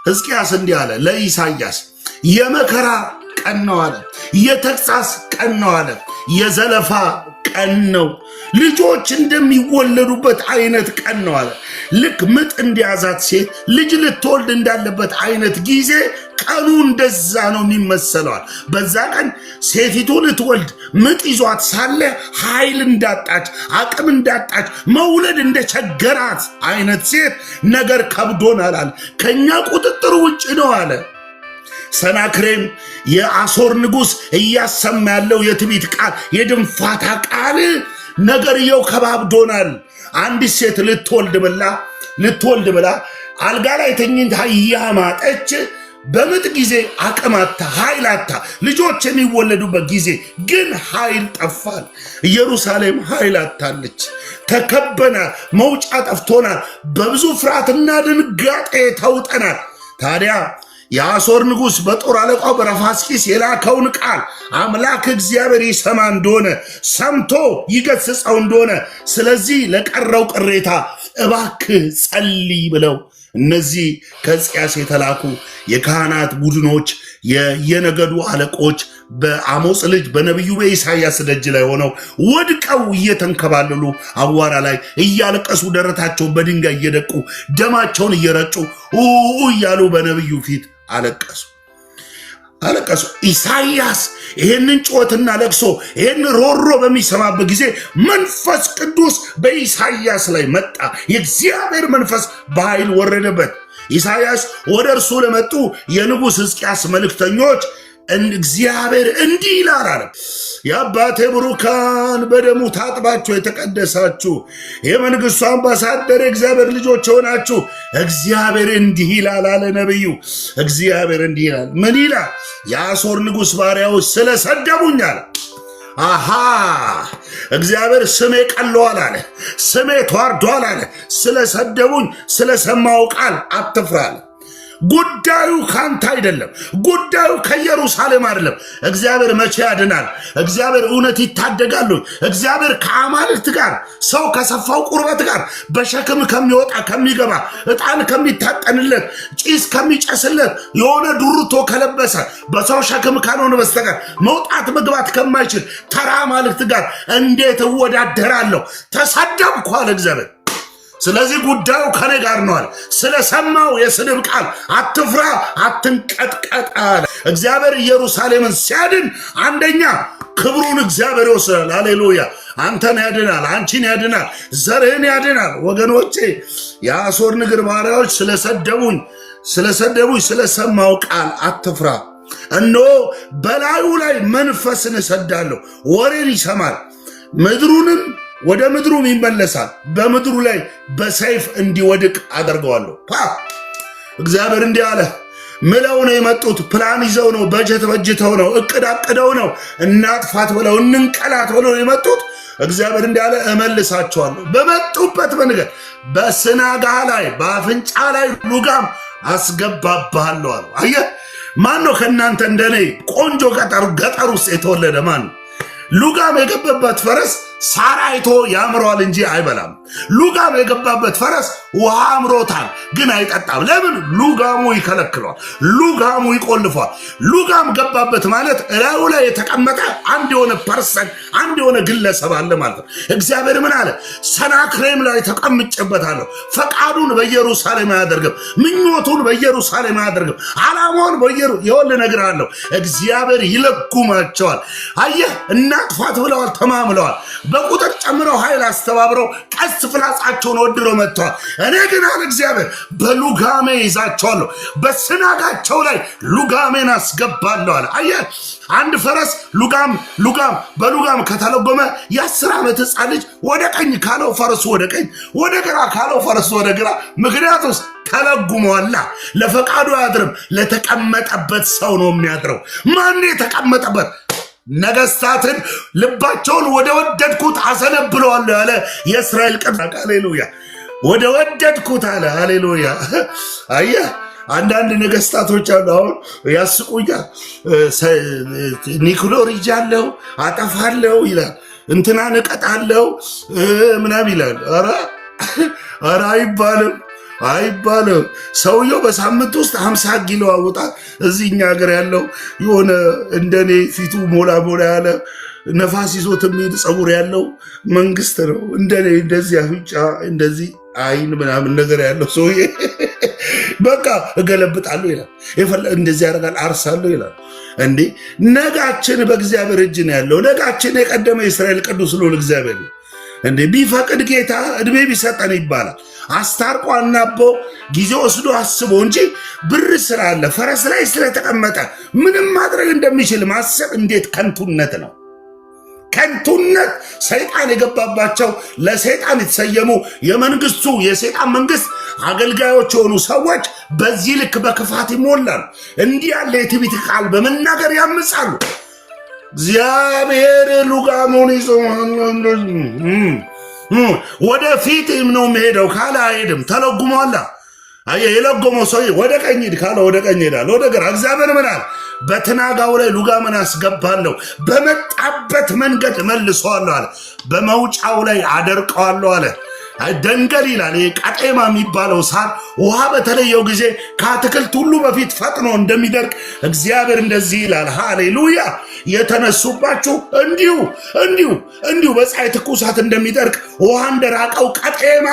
ሕዝቅያስ፣ እንዲህ አለ ለኢሳያስ የመከራ ቀን ነው አለ። የተግሣጽ ቀን ነው አለ። የዘለፋ ቀን ነው። ልጆች እንደሚወለዱበት አይነት ቀን ነው አለ። ልክ ምጥ እንዲያዛት ሴት ልጅ ልትወልድ እንዳለበት አይነት ጊዜ ቀኑ እንደዛ ነው የሚመሰለዋል። በዛ ቀን ሴቲቱ ልትወልድ ምጥ ይዟት ሳለ ኃይል እንዳጣች፣ አቅም እንዳጣች፣ መውለድ እንደቸገራት አይነት ሴት ነገር ከብዶናል አለ። ከኛ ቁጥጥር ውጭ ነው አለ። ሰናክሬም የአሦር ንጉሥ እያሰማ ያለው የትዕቢት ቃል የድንፋታ ቃል ነገርየው ከባብዶናል። አንዲት ሴት ልትወልድ ብላ አልጋ ላይ ተኝታ እያማጠች በምጥ ጊዜ አቅም አጥታ ኃይል አጥታ ልጆች የሚወለዱበት ጊዜ ግን ኃይል ጠፋል። ኢየሩሳሌም ኃይል አጥታለች። ተከበናል። መውጫ ጠፍቶናል። በብዙ ፍርሃትና ድንጋጤ ተውጠናል። ታዲያ የአሦር ንጉሥ በጦር አለቃው በራፋስቂስ የላከውን ቃል አምላክ እግዚአብሔር ይሰማ እንደሆነ ሰምቶ ይገስጸው እንደሆነ ስለዚህ ለቀረው ቅሬታ እባክህ ጸልይ ብለው እነዚህ ከሕዝቅያስ የተላኩ የካህናት ቡድኖች የየነገዱ አለቆች በአሞጽ ልጅ በነቢዩ በኢሳይያስ ደጅ ላይ ሆነው ወድቀው እየተንከባለሉ አዋራ ላይ እያለቀሱ ደረታቸውን በድንጋይ እየደቁ ደማቸውን እየረጩ እያሉ በነቢዩ ፊት አለቀሱ አለቀሱ። ኢሳይያስ ይህንን ጩኸትና ለቅሶ ይህን ሮሮ በሚሰማበት ጊዜ መንፈስ ቅዱስ በኢሳይያስ ላይ መጣ። የእግዚአብሔር መንፈስ በኃይል ወረደበት። ኢሳይያስ ወደ እርሱ ለመጡ የንጉሥ ሕዝቅያስ መልእክተኞች እግዚአብሔር እንዲህ ይላል አለ። የአባቴ ብሩካን በደሙ ታጥባችሁ የተቀደሳችሁ የመንግሥቱ አምባሳደር የእግዚአብሔር ልጆች የሆናችሁ እግዚአብሔር እንዲህ ይላል አለ ነቢዩ። እግዚአብሔር እንዲህ ይላል። ምን ይላል? የአሦር ንጉሥ ባሪያዎች ስለሰደቡኝ አለ። አሃ እግዚአብሔር ስሜ ቀለዋል አለ። ስሜ ተዋርዷል አለ። ስለሰደቡኝ ስለሰማው ቃል አትፍራ አለ። ጉዳዩ ካንተ አይደለም። ጉዳዩ ከኢየሩሳሌም አይደለም። እግዚአብሔር መቼ ያድናል? እግዚአብሔር እውነት ይታደጋሉ። እግዚአብሔር ከአማልክት ጋር ሰው ከሰፋው ቁርበት ጋር በሸክም ከሚወጣ ከሚገባ ዕጣን ከሚታጠንለት ጭስ ከሚጨስለት የሆነ ዱርቶ ከለበሰ በሰው ሸክም ካልሆነ በስተቀር መውጣት መግባት ከማይችል ተራ አማልክት ጋር እንዴት እወዳደራለሁ? ተሰደብኩ አለ እግዚአብሔር። ስለዚህ ጉዳዩ ከኔ ጋር ነው አለ። ስለሰማው የስድብ ቃል አትፍራ፣ አትንቀጥቀጥ አለ። እግዚአብሔር ኢየሩሳሌምን ሲያድን አንደኛ ክብሩን እግዚአብሔር ይወስዳል። ሃሌሉያ! አንተን ያድናል፣ አንቺን ያድናል፣ ዘርህን ያድናል። ወገኖቼ የአሦር ንግር ባሪያዎች ስለሰደቡኝ ስለሰደቡኝ ስለሰማው ቃል አትፍራ። እነሆ በላዩ ላይ መንፈስን እሰዳለሁ፣ ወሬን ይሰማል፣ ምድሩንም ወደ ምድሩም ይመለሳል፣ በምድሩ ላይ በሰይፍ እንዲወድቅ አደርገዋለሁ። እግዚአብሔር እንዲህ አለ። ምለው ነው የመጡት። ፕላን ይዘው ነው፣ በጀት በጅተው ነው፣ እቅድ አቅደው ነው፣ እናጥፋት ብለው እንንቀላት ብለው ነው የመጡት። እግዚአብሔር እንዲህ አለ፣ እመልሳቸዋለሁ በመጡበት መንገድ በስናጋ ላይ በአፍንጫ ላይ ሉጋም አስገባብሃለሁ አለው። አየህ፣ ማን ነው ከእናንተ እንደኔ ቆንጆ ገጠር ውስጥ የተወለደ ማን ነው? ሉጋም የገባበት ፈረስ ሳር አይቶ ያምረዋል እንጂ አይበላም። ሉጋም የገባበት ፈረስ ውሃ አምሮታል ግን አይጠጣም። ለምን? ሉጋሙ ይከለክለዋል። ሉጋሙ ይቆልፈዋል። ሉጋም ገባበት ማለት እላዩ ላይ የተቀመጠ አንድ የሆነ person፣ አንድ የሆነ ግለሰብ አለ ማለት ነው። እግዚአብሔር ምን አለ? ሰናክሬም ላይ ተቀምጬበታለሁ። ፈቃዱን በኢየሩሳሌም አያደርግም። ምኞቱን በኢየሩሳሌም አያደርግም። ዓላማውን በኢየሩ ይኸውልህ እነግርሃለሁ፣ እግዚአብሔር ይለጉማቸዋል። አየህ፣ እናጥፋት ብለዋል፣ ተማምለዋል። በቁጥር ጨምረው ኃይል አስተባብረው ቀስ ፍላጻቸውን ወድረው መጥተዋል። እኔ ግን አለ እግዚአብሔር በሉጋሜ ይዛቸዋለሁ፣ በስናጋቸው ላይ ሉጋሜን አስገባለሁ አለ። አየህ፣ አንድ ፈረስ ሉጋም ሉጋም በሉጋም ከተለጎመ የ10 ዓመት ሕፃን ልጅ ወደ ቀኝ ካለው ፈረሱ ወደ ቀኝ፣ ወደ ግራ ካለው ፈረሱ ወደ ግራ። ምክንያቱስ ተለጉመዋላ። ለፈቃዱ አያድርም፣ ለተቀመጠበት ሰው ነው የሚያድረው። ማን የተቀመጠበት? ነገስታትን ልባቸውን ወደ ወደድኩት አዘነብለዋለሁ ያለ የእስራኤል ቅዱስ ሃሌሉያ፣ ወደ ወደድኩት አለ። ሃሌሉያ። አየህ፣ አንዳንድ ነገስታቶች አሉ፣ አሁን ያስቁኛል። ኒክሎር ይዣለሁ አጠፋለሁ ይላል፣ እንትናን እቀጣለሁ ምናምን ይላል። ኧረ ኧረ አይባልም አይባልም። ሰውየው በሳምንት ውስጥ 50 ኪሎ አውጣ። እዚህ እኛ ሀገር ያለው የሆነ እንደኔ ፊቱ ሞላ ሞላ ያለ ነፋስ ይዞት የሚሄድ ፀጉር ያለው መንግስት ነው። እንደኔ እንደዚህ አፍንጫ እንደዚህ አይን ምናምን ነገር ያለው ሰውዬ በቃ እገለብጣለሁ ይላል፣ እንደዚህ ያደርጋል፣ አርሳለሁ ይላል። እንዴ ነጋችን በእግዚአብሔር እጅ ነው ያለው። ነጋችን የቀደመ የእስራኤል ቅዱስ ልዑል እግዚአብሔር ነው። እንዴ ቢፈቅድ ጌታ እድሜ ቢሰጠን ይባላል። አስታርቆ አናቦ ጊዜ ወስዶ አስቦ እንጂ ብር ስላለ ፈረስ ላይ ስለተቀመጠ ምንም ማድረግ እንደሚችል ማሰብ እንዴት ከንቱነት ነው። ከንቱነት ሰይጣን የገባባቸው ለሰይጣን የተሰየሙ የመንግስቱ የሰይጣን መንግስት አገልጋዮች የሆኑ ሰዎች በዚህ ልክ በክፋት ይሞላሉ። እንዲህ ያለ የትዕቢት ቃል በመናገር ያምጻሉ። እግዚአብሔር ሉጋሙን ይዞ ወደፊት ነው የሚሄደው ካለ አይሄድም። ተለጉሟላ። አየህ፣ የለጎመው ሰውዬ ወደ ቀኝ ሂድ ካለ ወደ ቀኝ ይሄዳል፣ ወደ ግራ። እግዚአብሔር ምን አለ? በትናጋው ላይ ሉጋምን አስገባለሁ፣ በመጣበት መንገድ መልሰዋለሁ አለ። በመውጫው ላይ አደርቀዋለሁ አለ። ደንገል ይላል። ይሄ ቀጤማ የሚባለው ሳር ውሃ በተለየው ጊዜ ከአትክልት ሁሉ በፊት ፈጥኖ እንደሚደርቅ እግዚአብሔር እንደዚህ ይላል። ሃሌሉያ! የተነሱባችሁ እንዲሁ እንዲሁ እንዲሁ በፀሐይ ትኩሳት እንደሚደርቅ ውሃ እንደራቀው ቀጤማ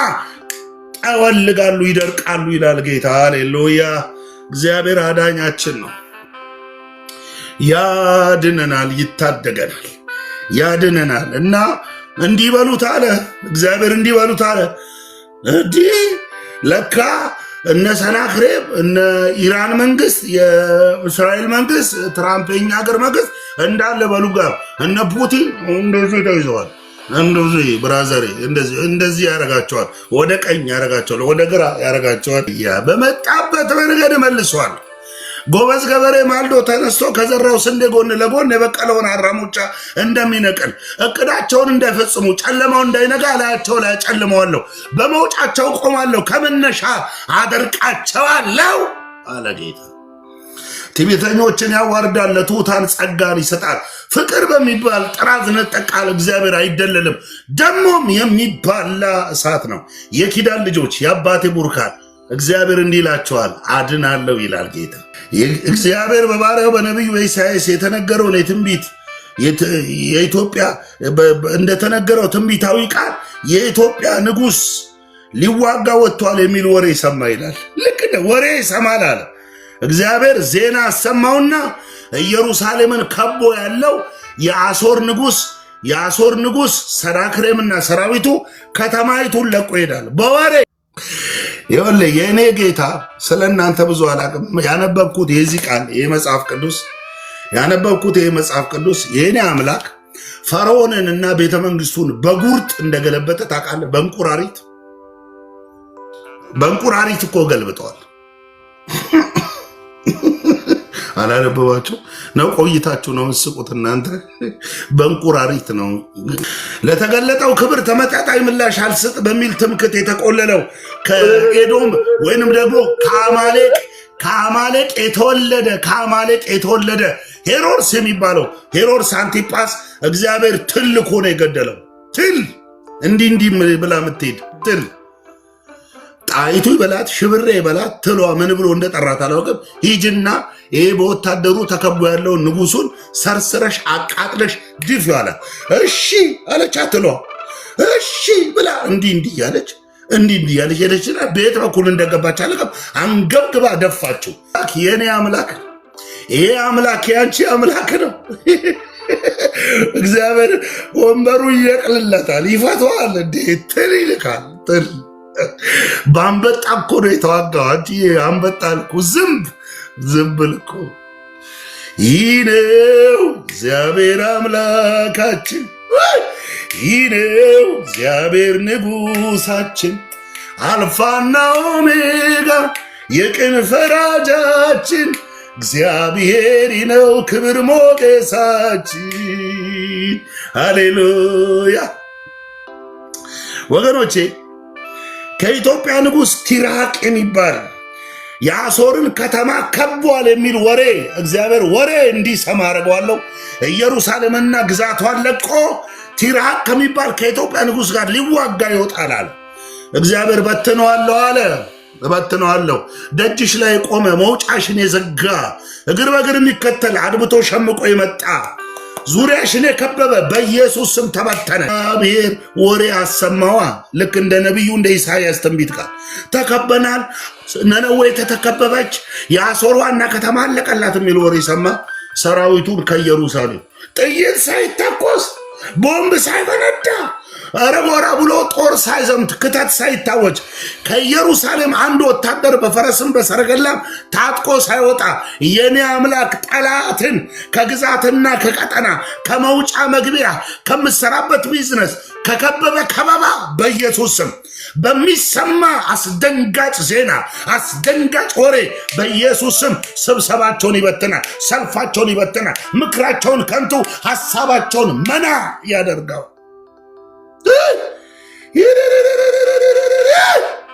ጠወልጋሉ፣ ይደርቃሉ ይላል ጌታ። ሃሌሉያ! እግዚአብሔር አዳኛችን ነው። ያድነናል፣ ይታደገናል፣ ያድነናል። እና እንዲህ በሉት አለ እግዚአብሔር፣ እንዲህ በሉት አለ። እንዲህ ለካ እነ ሰናክሬም፣ እነ ኢራን መንግስት፣ የእስራኤል መንግስት፣ ትራምፕ፣ የኛ ሀገር መንግስት እንዳለ በሉ ጋር እነ ፑቲን እንደዚህ ተይዘዋል። እንደዚህ brother ኤ፣ እንደዚህ እንደዚህ ያደርጋቸዋል። ወደ ቀኝ ያደርጋቸዋል፣ ወደ ግራ ያደርጋቸዋል። ያ በመጣበት መንገድ መልሷል። ጎበዝ ገበሬ ማልዶ ተነስቶ ከዘራው ስንዴ ጎን ለጎን የበቀለውን አራሙቻ እንደሚነቅል፣ እቅዳቸውን እንዳይፈጽሙ ጨለማው እንዳይነጋ ላያቸው ላይ ጨልመዋለሁ፣ በመውጫቸው ቆማለሁ፣ ከመነሻ አደርቃቸዋለሁ አለ ጌታ። ትዕቢተኞችን ያዋርዳል፣ ለትሑታን ጸጋን ይሰጣል። ፍቅር በሚባል ጥራዝ ነጠቅ ቃል እግዚአብሔር አይደለልም፣ ደሞም የሚባላ እሳት ነው። የኪዳን ልጆች፣ የአባቴ ቡርካን፣ እግዚአብሔር እንዲህ ይላቸዋል፣ አድናለሁ ይላል ጌታ። እግዚአብሔር በባሪያው በነቢዩ በኢሳይያስ የተነገረውን የትንቢት የኢትዮጵያ እንደተነገረው ትንቢታዊ ቃል የኢትዮጵያ ንጉሥ ሊዋጋ ወጥቷል የሚል ወሬ ይሰማ ይላል። ልክ እንደ ወሬ ይሰማል አለ። እግዚአብሔር ዜና አሰማውና ኢየሩሳሌምን ከቦ ያለው የአሦር ንጉሥ ሰናክሬምና ሰራዊቱ ከተማይቱን ለቆ ይሄዳል። በወሬ። ይኸውልህ፣ የእኔ ጌታ፣ ስለ እናንተ ብዙ አላቅም። ያነበብኩት የዚህ ቃል ይህ መጽሐፍ ቅዱስ፣ ያነበብኩት ይህ መጽሐፍ ቅዱስ፣ የእኔ አምላክ ፈርዖንን እና ቤተ መንግስቱን በጉርጥ እንደገለበጠ ታውቃለህ። በእንቁራሪት፣ በእንቁራሪት እኮ ገልብጠዋል። አላነበባችሁ ነው? ቆይታችሁ ነው ምስቁት እናንተ። በእንቁራሪት ነው። ለተገለጠው ክብር ተመጣጣኝ ምላሽ አልስጥ በሚል ትምክት የተቆለለው ከኤዶም ወይንም ደግሞ ከአማሌቅ የተወለደ ሄሮድስ የሚባለው ሄሮድስ አንቲጳስ እግዚአብሔር ትል እኮ ነው የገደለው። ትል፣ እንዲህ እንዲህ ብላ የምትሄድ ትል፣ ጣይቱ ይበላት ሽብሬ ይበላት ትሏ ምን ብሎ እንደጠራት አላውቅም። ሂጅና ይሄ በወታደሩ ተከቦ ያለውን ንጉሱን ሰርስረሽ አቃጥለሽ ድፊ አላት። እሺ አለቻት ትሏ። እሺ ብላ እንዲህ እንዲህ እያለች፣ እንዲህ እንዲህ እያለች ሄደችና ቤት በኩል እንደገባች አለቀም አንገብግባ ደፋችው። የእኔ አምላክ፣ ይሄ አምላክ የአንቺ አምላክ ነው። እግዚአብሔር ወንበሩ ይየቅልለታል፣ ይፈተዋል። እንዴ፣ ትል ይልካል። ትል በአንበጣ እኮ ነው የተዋጋው። አንቺ አንበጣ ልኩ ዝንብ ዝንብ ልኮ። ይህ ነው እግዚአብሔር አምላካችን፣ ይህ ነው እግዚአብሔር ንጉሳችን፣ አልፋና ኦሜጋ የቅን ፈራጃችን፣ እግዚአብሔር ነው ክብር ሞገሳችን። ሃሌሉያ ወገኖቼ፣ ከኢትዮጵያ ንጉሥ ቲርሐቅ የሚባል የአሦርን ከተማ ከቧል የሚል ወሬ እግዚአብሔር ወሬ እንዲሰማ አድርገዋለሁ። ኢየሩሳሌምና ግዛቷን ለቆ ቲርሐቅ ከሚባል ከኢትዮጵያ ንጉሥ ጋር ሊዋጋ ይወጣል አለ። እግዚአብሔር በትነዋለሁ አለ። እበትነዋለሁ። ደጅሽ ላይ የቆመ፣ መውጫሽን የዘጋ፣ እግር በእግር የሚከተል፣ አድብቶ ሸምቆ የመጣ፣ ዙሪያሽን የከበበ በኢየሱስ ስም ተበተነ። እግዚአብሔር ወሬ አሰማዋ። ልክ እንደ ነቢዩ እንደ ኢሳይያስ ትንቢት ቃል ተከበናል፣ ነነዌ ተተከበበች፣ የአሦር ዋና ከተማ አለቀላት የሚል ወሬ ሰማ። ሰራዊቱን ከኢየሩሳሌም ጥይት ሳይተኮስ፣ ቦምብ ሳይፈነዳ፣ ኧረ ጎራ ብሎ ጦር ሳይዘምት፣ ክተት ሳይታወጅ፣ ከኢየሩሳሌም አንድ ወታደር በፈረስም በሰረገላም ታጥቆ ሳይወጣ የኔ አምላክ ጠላትን ከግዛትና ከቀጠና፣ ከመውጫ መግቢያ፣ ከምሰራበት ቢዝነስ ከከበበ ከበባ በኢየሱስ ስም በሚሰማ አስደንጋጭ ዜና፣ አስደንጋጭ ወሬ በኢየሱስ ስም ስብሰባቸውን ይበትናል፣ ሰልፋቸውን ይበትናል፣ ምክራቸውን ከንቱ፣ ሀሳባቸውን መና ያደርገዋል።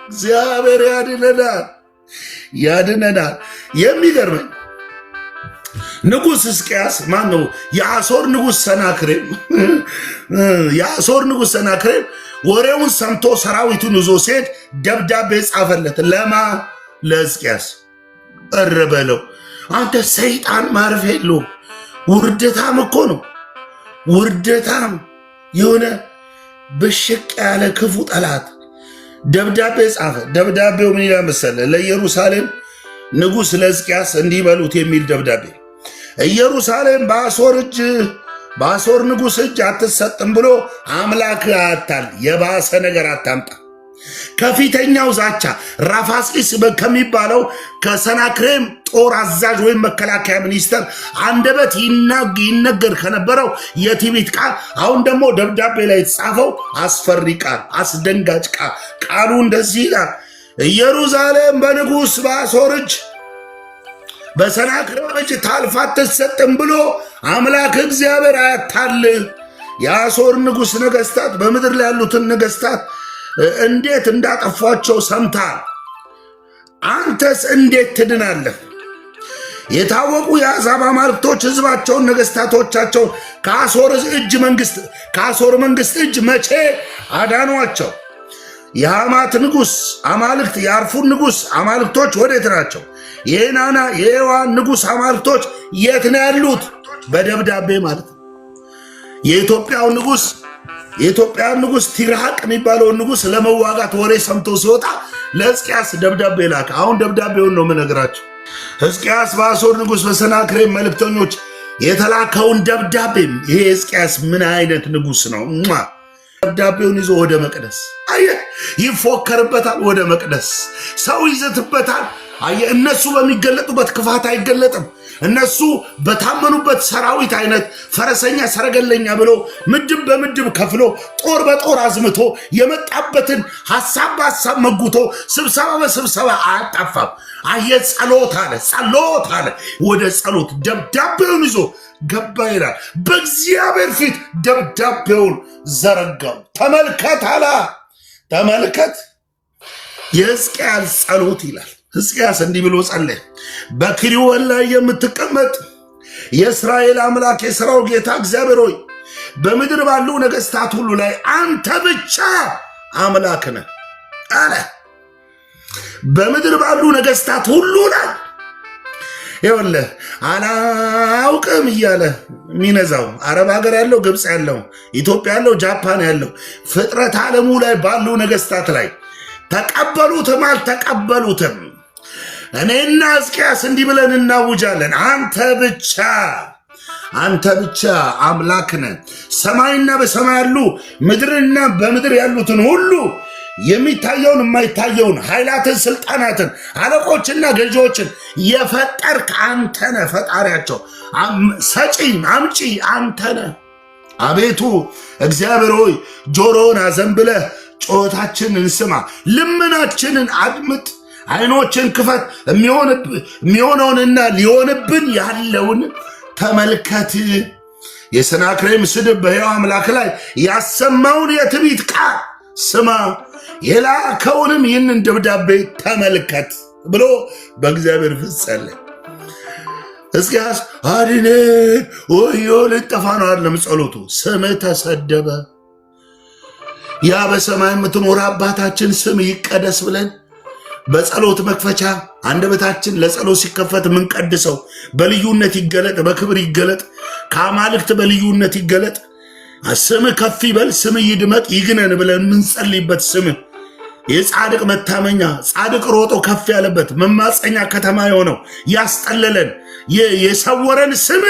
እግዚአብሔር ያድነናል፣ ያድነናል። የሚገርመኝ ንጉሥ ሕዝቅያስ ማን ነው? የአሦር ንጉሥ ሰናክሬም የአሦር ንጉሥ ሰናክሬም ወሬውን ሰምቶ ሰራዊቱን ይዞ ሲሄድ ደብዳቤ ጻፈለት። ለማ? ለሕዝቅያስ። እር በለው አንተ ሰይጣን ማረፍ የለውም። ውርደታም እኮ ነው። ውርደታም የሆነ ብሽቅ ያለ ክፉ ጠላት ደብዳቤ ጻፈ። ደብዳቤው ምን ይላል መሰለህ? ለኢየሩሳሌም ንጉሥ ለሕዝቅያስ እንዲህ በሉት የሚል ደብዳቤ፣ ኢየሩሳሌም በአሦር እጅ፣ በአሦር ንጉሥ እጅ አትሰጥም ብሎ አምላክ አያታል። የባሰ ነገር አታምጣ። ከፊተኛው ዛቻ ራፋስቂስ ከሚባለው ከሰናክሬም ጦር አዛዥ ወይም መከላከያ ሚኒስተር አንደበት ይነገር ከነበረው የትዕቢት ቃል አሁን ደግሞ ደብዳቤ ላይ የተጻፈው አስፈሪ ቃል፣ አስደንጋጭ ቃል። ቃሉ እንደዚህ ይላል። ኢየሩሳሌም በንጉሥ በአሦር እጅ፣ በሰናክሬም እጅ ታልፋ አትሰጥም ብሎ አምላክ እግዚአብሔር አያታልህ። የአሦር ንጉሥ ነገሥታት በምድር ላይ ያሉትን ነገሥታት እንዴት እንዳጠፏቸው ሰምተሃል። አንተስ እንዴት ትድናለህ? የታወቁ የአሕዛብ አማልክቶች ሕዝባቸውን፣ ነገሥታቶቻቸውን ከአሦር እጅ መንግስት ከአሦር መንግስት እጅ መቼ አዳኗቸው? የሐማት ንጉሥ አማልክት፣ የአርፉን ንጉሥ አማልክቶች ወዴት ናቸው? የናና የሔዋን ንጉሥ አማልክቶች የት ነው ያሉት? በደብዳቤ ማለት ነው። የኢትዮጵያው ንጉሥ የኢትዮጵያን ንጉሥ ቲርሃቅ የሚባለውን ንጉሥ ለመዋጋት ወሬ ሰምቶ ሲወጣ ለሕዝቅያስ ደብዳቤ ላከ። አሁን ደብዳቤውን ነው የምነግራቸው። ሕዝቅያስ በአሦር ንጉሥ በሰናክሬም መልእክተኞች የተላከውን ደብዳቤም፣ ይሄ ሕዝቅያስ ምን አይነት ንጉሥ ነው? ደብዳቤውን ይዞ ወደ መቅደስ፣ አየህ፣ ይፎከርበታል። ወደ መቅደስ ሰው ይዘትበታል። አየህ፣ እነሱ በሚገለጡበት ክፋት አይገለጥም። እነሱ በታመኑበት ሰራዊት አይነት ፈረሰኛ ሰረገለኛ ብሎ ምድብ በምድብ ከፍሎ፣ ጦር በጦር አዝምቶ፣ የመጣበትን ሐሳብ በሐሳብ መጉቶ፣ ስብሰባ በስብሰባ አያጣፋም። አየህ፣ ጸሎት አለ፣ ጸሎት አለ። ወደ ጸሎት ደብዳቤውን ይዞ ገባ ይላል። በእግዚአብሔር ፊት ደብዳቤውን ዘረጋው። ተመልከት አላ፣ ተመልከት። የሕዝቅያስ ጸሎት ይላል። ሕዝቅያስ እንዲህ ብሎ ጸለየ። በኪሩቤል ላይ የምትቀመጥ የእስራኤል አምላክ የሠራዊት ጌታ እግዚአብሔር ሆይ፣ በምድር ባሉ ነገሥታት ሁሉ ላይ አንተ ብቻ አምላክ ነህ አለ። በምድር ባሉ ነገሥታት ሁሉ ላይ፣ ይኸውልህ፣ አላውቅም እያለ የሚነዛው አረብ ሀገር ያለው፣ ግብፅ ያለው፣ ኢትዮጵያ ያለው፣ ጃፓን ያለው፣ ፍጥረት ዓለሙ ላይ ባሉ ነገሥታት ላይ ተቀበሉትም አልተቀበሉትም እኔና ሕዝቅያስ እንዲህ ብለን እናውጃለን። አንተ ብቻ፣ አንተ ብቻ አምላክ ነህ። ሰማይና በሰማይ ያሉ፣ ምድርና በምድር ያሉትን ሁሉ፣ የሚታየውን የማይታየውን፣ ኃይላትን፣ ስልጣናትን፣ አለቆችና ገዢዎችን የፈጠርክ አንተ ነህ። ፈጣሪያቸው፣ ሰጪ አምጪ አንተ ነህ። አቤቱ እግዚአብሔር ሆይ፣ ጆሮህን አዘንብለህ ጩኸታችንን ስማ፣ ልመናችንን አድምጥ፣ ዓይኖችህን ክፈት፣ የሚሆነውንና ሊሆንብን ያለውን ተመልከት። የሰናክሬም ስድብ በሕያው አምላክ ላይ ያሰማውን የትዕቢት ቃል ስማ፣ የላከውንም ይህንን ደብዳቤ ተመልከት ብሎ በእግዚአብሔር ፊት ጸለየ። ሕዝቅያስ አድነን፣ ወዮ ልጠፋ ነው አይደለም ጸሎቱ። ስምህ ተሰደበ። ያ በሰማይ የምትኖር አባታችን ስም ይቀደስ ብለን በጸሎት መክፈቻ አንደበታችን ለጸሎት ሲከፈት የምንቀድሰው በልዩነት ይገለጥ፣ በክብር ይገለጥ፣ ከአማልክት በልዩነት ይገለጥ፣ ስም ከፍ ይበል፣ ስም ይድመቅ ይግነን ብለን የምንጸልይበት ስም፣ የጻድቅ መታመኛ፣ ጻድቅ ሮጦ ከፍ ያለበት መማፀኛ ከተማ የሆነው፣ ያስጠለለን የሰወረን ስም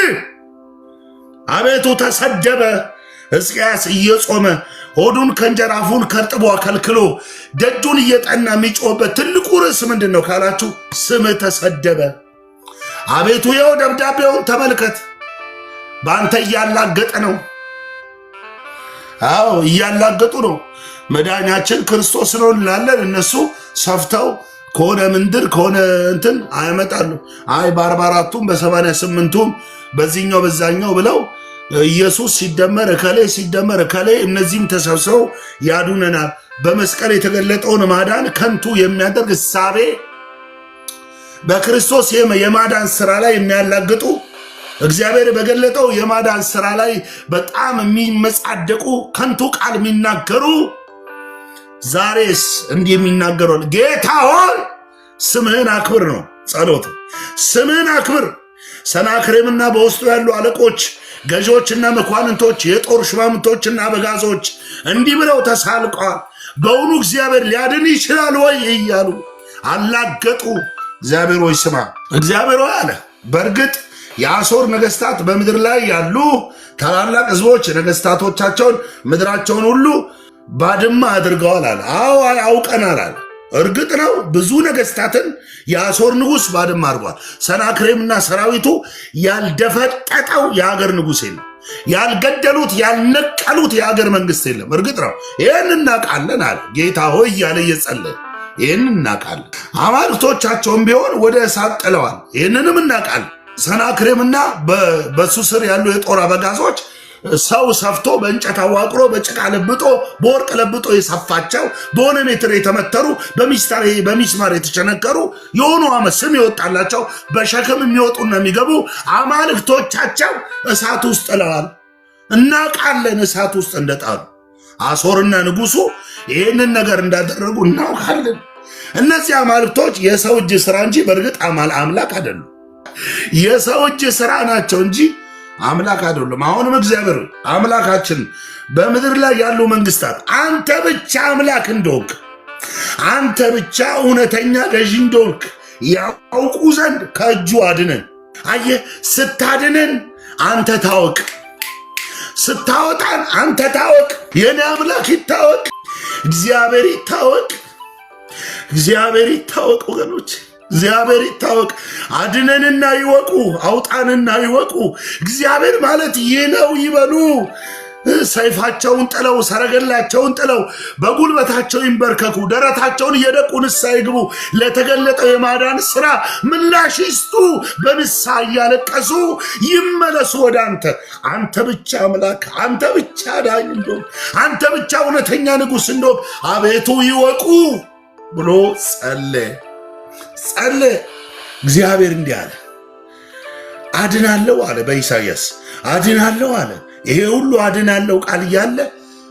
አቤቱ ተሰደበ። ሕዝቅያስ እየጾመ፣ ሆዱን ከእንጀራ አፉን ከእርጥቧ ከልክሎ፣ ደጁን እየጠና የሚጮህበት ትልቁ ርዕስ ምንድን ነው ካላችሁ፣ ስም ተሰደበ። አቤቱ ይኸው ደብዳቤውን ተመልከት። በአንተ እያላገጠ ነው። አዎ፣ እያላገጡ ነው። መዳኛችን ክርስቶስ ነው እንላለን። እነሱ ሰፍተው ከሆነ ምንድር ከሆነ እንትን አያመጣሉ። አይ በ44ቱም በ88ቱም በዚህኛው በዛኛው ብለው ኢየሱስ ሲደመር እከሌ ሲደመር እከሌ እነዚህም ተሰብስበው ያዱነናል። በመስቀል የተገለጠውን ማዳን ከንቱ የሚያደርግ እሳቤ በክርስቶስ የማዳን ስራ ላይ የሚያላግጡ እግዚአብሔር በገለጠው የማዳን ስራ ላይ በጣም የሚመጻደቁ፣ ከንቱ ቃል የሚናገሩ፣ ዛሬስ እንዲህ የሚናገሩ፣ ጌታ ሆይ ስምህን አክብር ነው ጸሎት። ስምህን አክብር። ሰናክሬምና በውስጡ ያሉ አለቆች፣ ገዢዎችና መኳንንቶች፣ የጦር ሹማምንቶችና አበጋዞች እንዲህ ብለው ተሳልቀዋል። በውኑ እግዚአብሔር ሊያድን ይችላል ወይ እያሉ አላገጡ። እግዚአብሔር ሆይ ስማ፣ እግዚአብሔር ሆይ አለ። በእርግጥ የአሦር ነገስታት በምድር ላይ ያሉ ታላላቅ ህዝቦች ነገስታቶቻቸውን ምድራቸውን ሁሉ ባድማ አድርገዋል አለ። አዎ አውቀናል አለ። እርግጥ ነው ብዙ ነገስታትን የአሦር ንጉሥ ባድማ አድርጓል። ሰናክሬምና ሰራዊቱ ያልደፈጠጠው የሀገር ንጉሥ የለም። ያልገደሉት ያልነቀሉት የሀገር መንግስት የለም። እርግጥ ነው ይህን እናውቃለን አለ። ጌታ ሆይ እያለ እየጸለየ ይህን እናውቃለን። አማልክቶቻቸውም ቢሆን ወደ እሳት ጥለዋል። ይህንንም እናውቃለን። ሰናክሬምና በሱ ስር ያሉ የጦር አበጋዞች ሰው ሰፍቶ፣ በእንጨት አዋቅሮ፣ በጭቃ ለብጦ፣ በወርቅ ለብጦ የሰፋቸው፣ በሆነ ሜትር የተመተሩ፣ በሚስማር የተቸነከሩ የሆኑ ዓመት ስም የወጣላቸው፣ በሸክም የሚወጡና የሚገቡ አማልክቶቻቸው እሳት ውስጥ ጥለዋል። እናውቃለን እሳት ውስጥ እንደጣሉ፣ አሦርና ንጉሱ ይህንን ነገር እንዳደረጉ እናውቃለን። እነዚህ አማልክቶች የሰው እጅ ስራ እንጂ በእርግጥ አምላክ አይደሉም። የሰው እጅ ስራ ናቸው እንጂ አምላክ አይደሉም። አሁንም እግዚአብሔር አምላካችን በምድር ላይ ያሉ መንግስታት አንተ ብቻ አምላክ እንደሆንክ፣ አንተ ብቻ እውነተኛ ገዢ እንደሆንክ ያውቁ ዘንድ ከእጁ አድነን። አየህ፣ ስታድነን አንተ ታወቅ፣ ስታወጣን አንተ ታወቅ። የኔ አምላክ ይታወቅ፣ እግዚአብሔር ይታወቅ፣ እግዚአብሔር ይታወቅ ወገኖች። እግዚአብሔር ይታወቅ። አድነንና ይወቁ፣ አውጣንና ይወቁ። እግዚአብሔር ማለት ይህ ነው ይበሉ። ሰይፋቸውን ጥለው፣ ሰረገላቸውን ጥለው በጉልበታቸው ይንበርከኩ፣ ደረታቸውን እየደቁ ንስሐ ይግቡ። ለተገለጠው የማዳን ስራ ምላሽ ይስጡ። በንስሐ እያለቀሱ ይመለሱ ወደ አንተ። አንተ ብቻ አምላክ፣ አንተ ብቻ ዳኝ እንደሆንክ፣ አንተ ብቻ እውነተኛ ንጉሥ እንደሆንክ አቤቱ ይወቁ ብሎ ጸለየ። ጸለየ። እግዚአብሔር እንዲህ አለ፣ አድናለሁ አለ። በኢሳይያስ አድናለሁ አለ። ይሄ ሁሉ አድናለሁ ቃል እያለ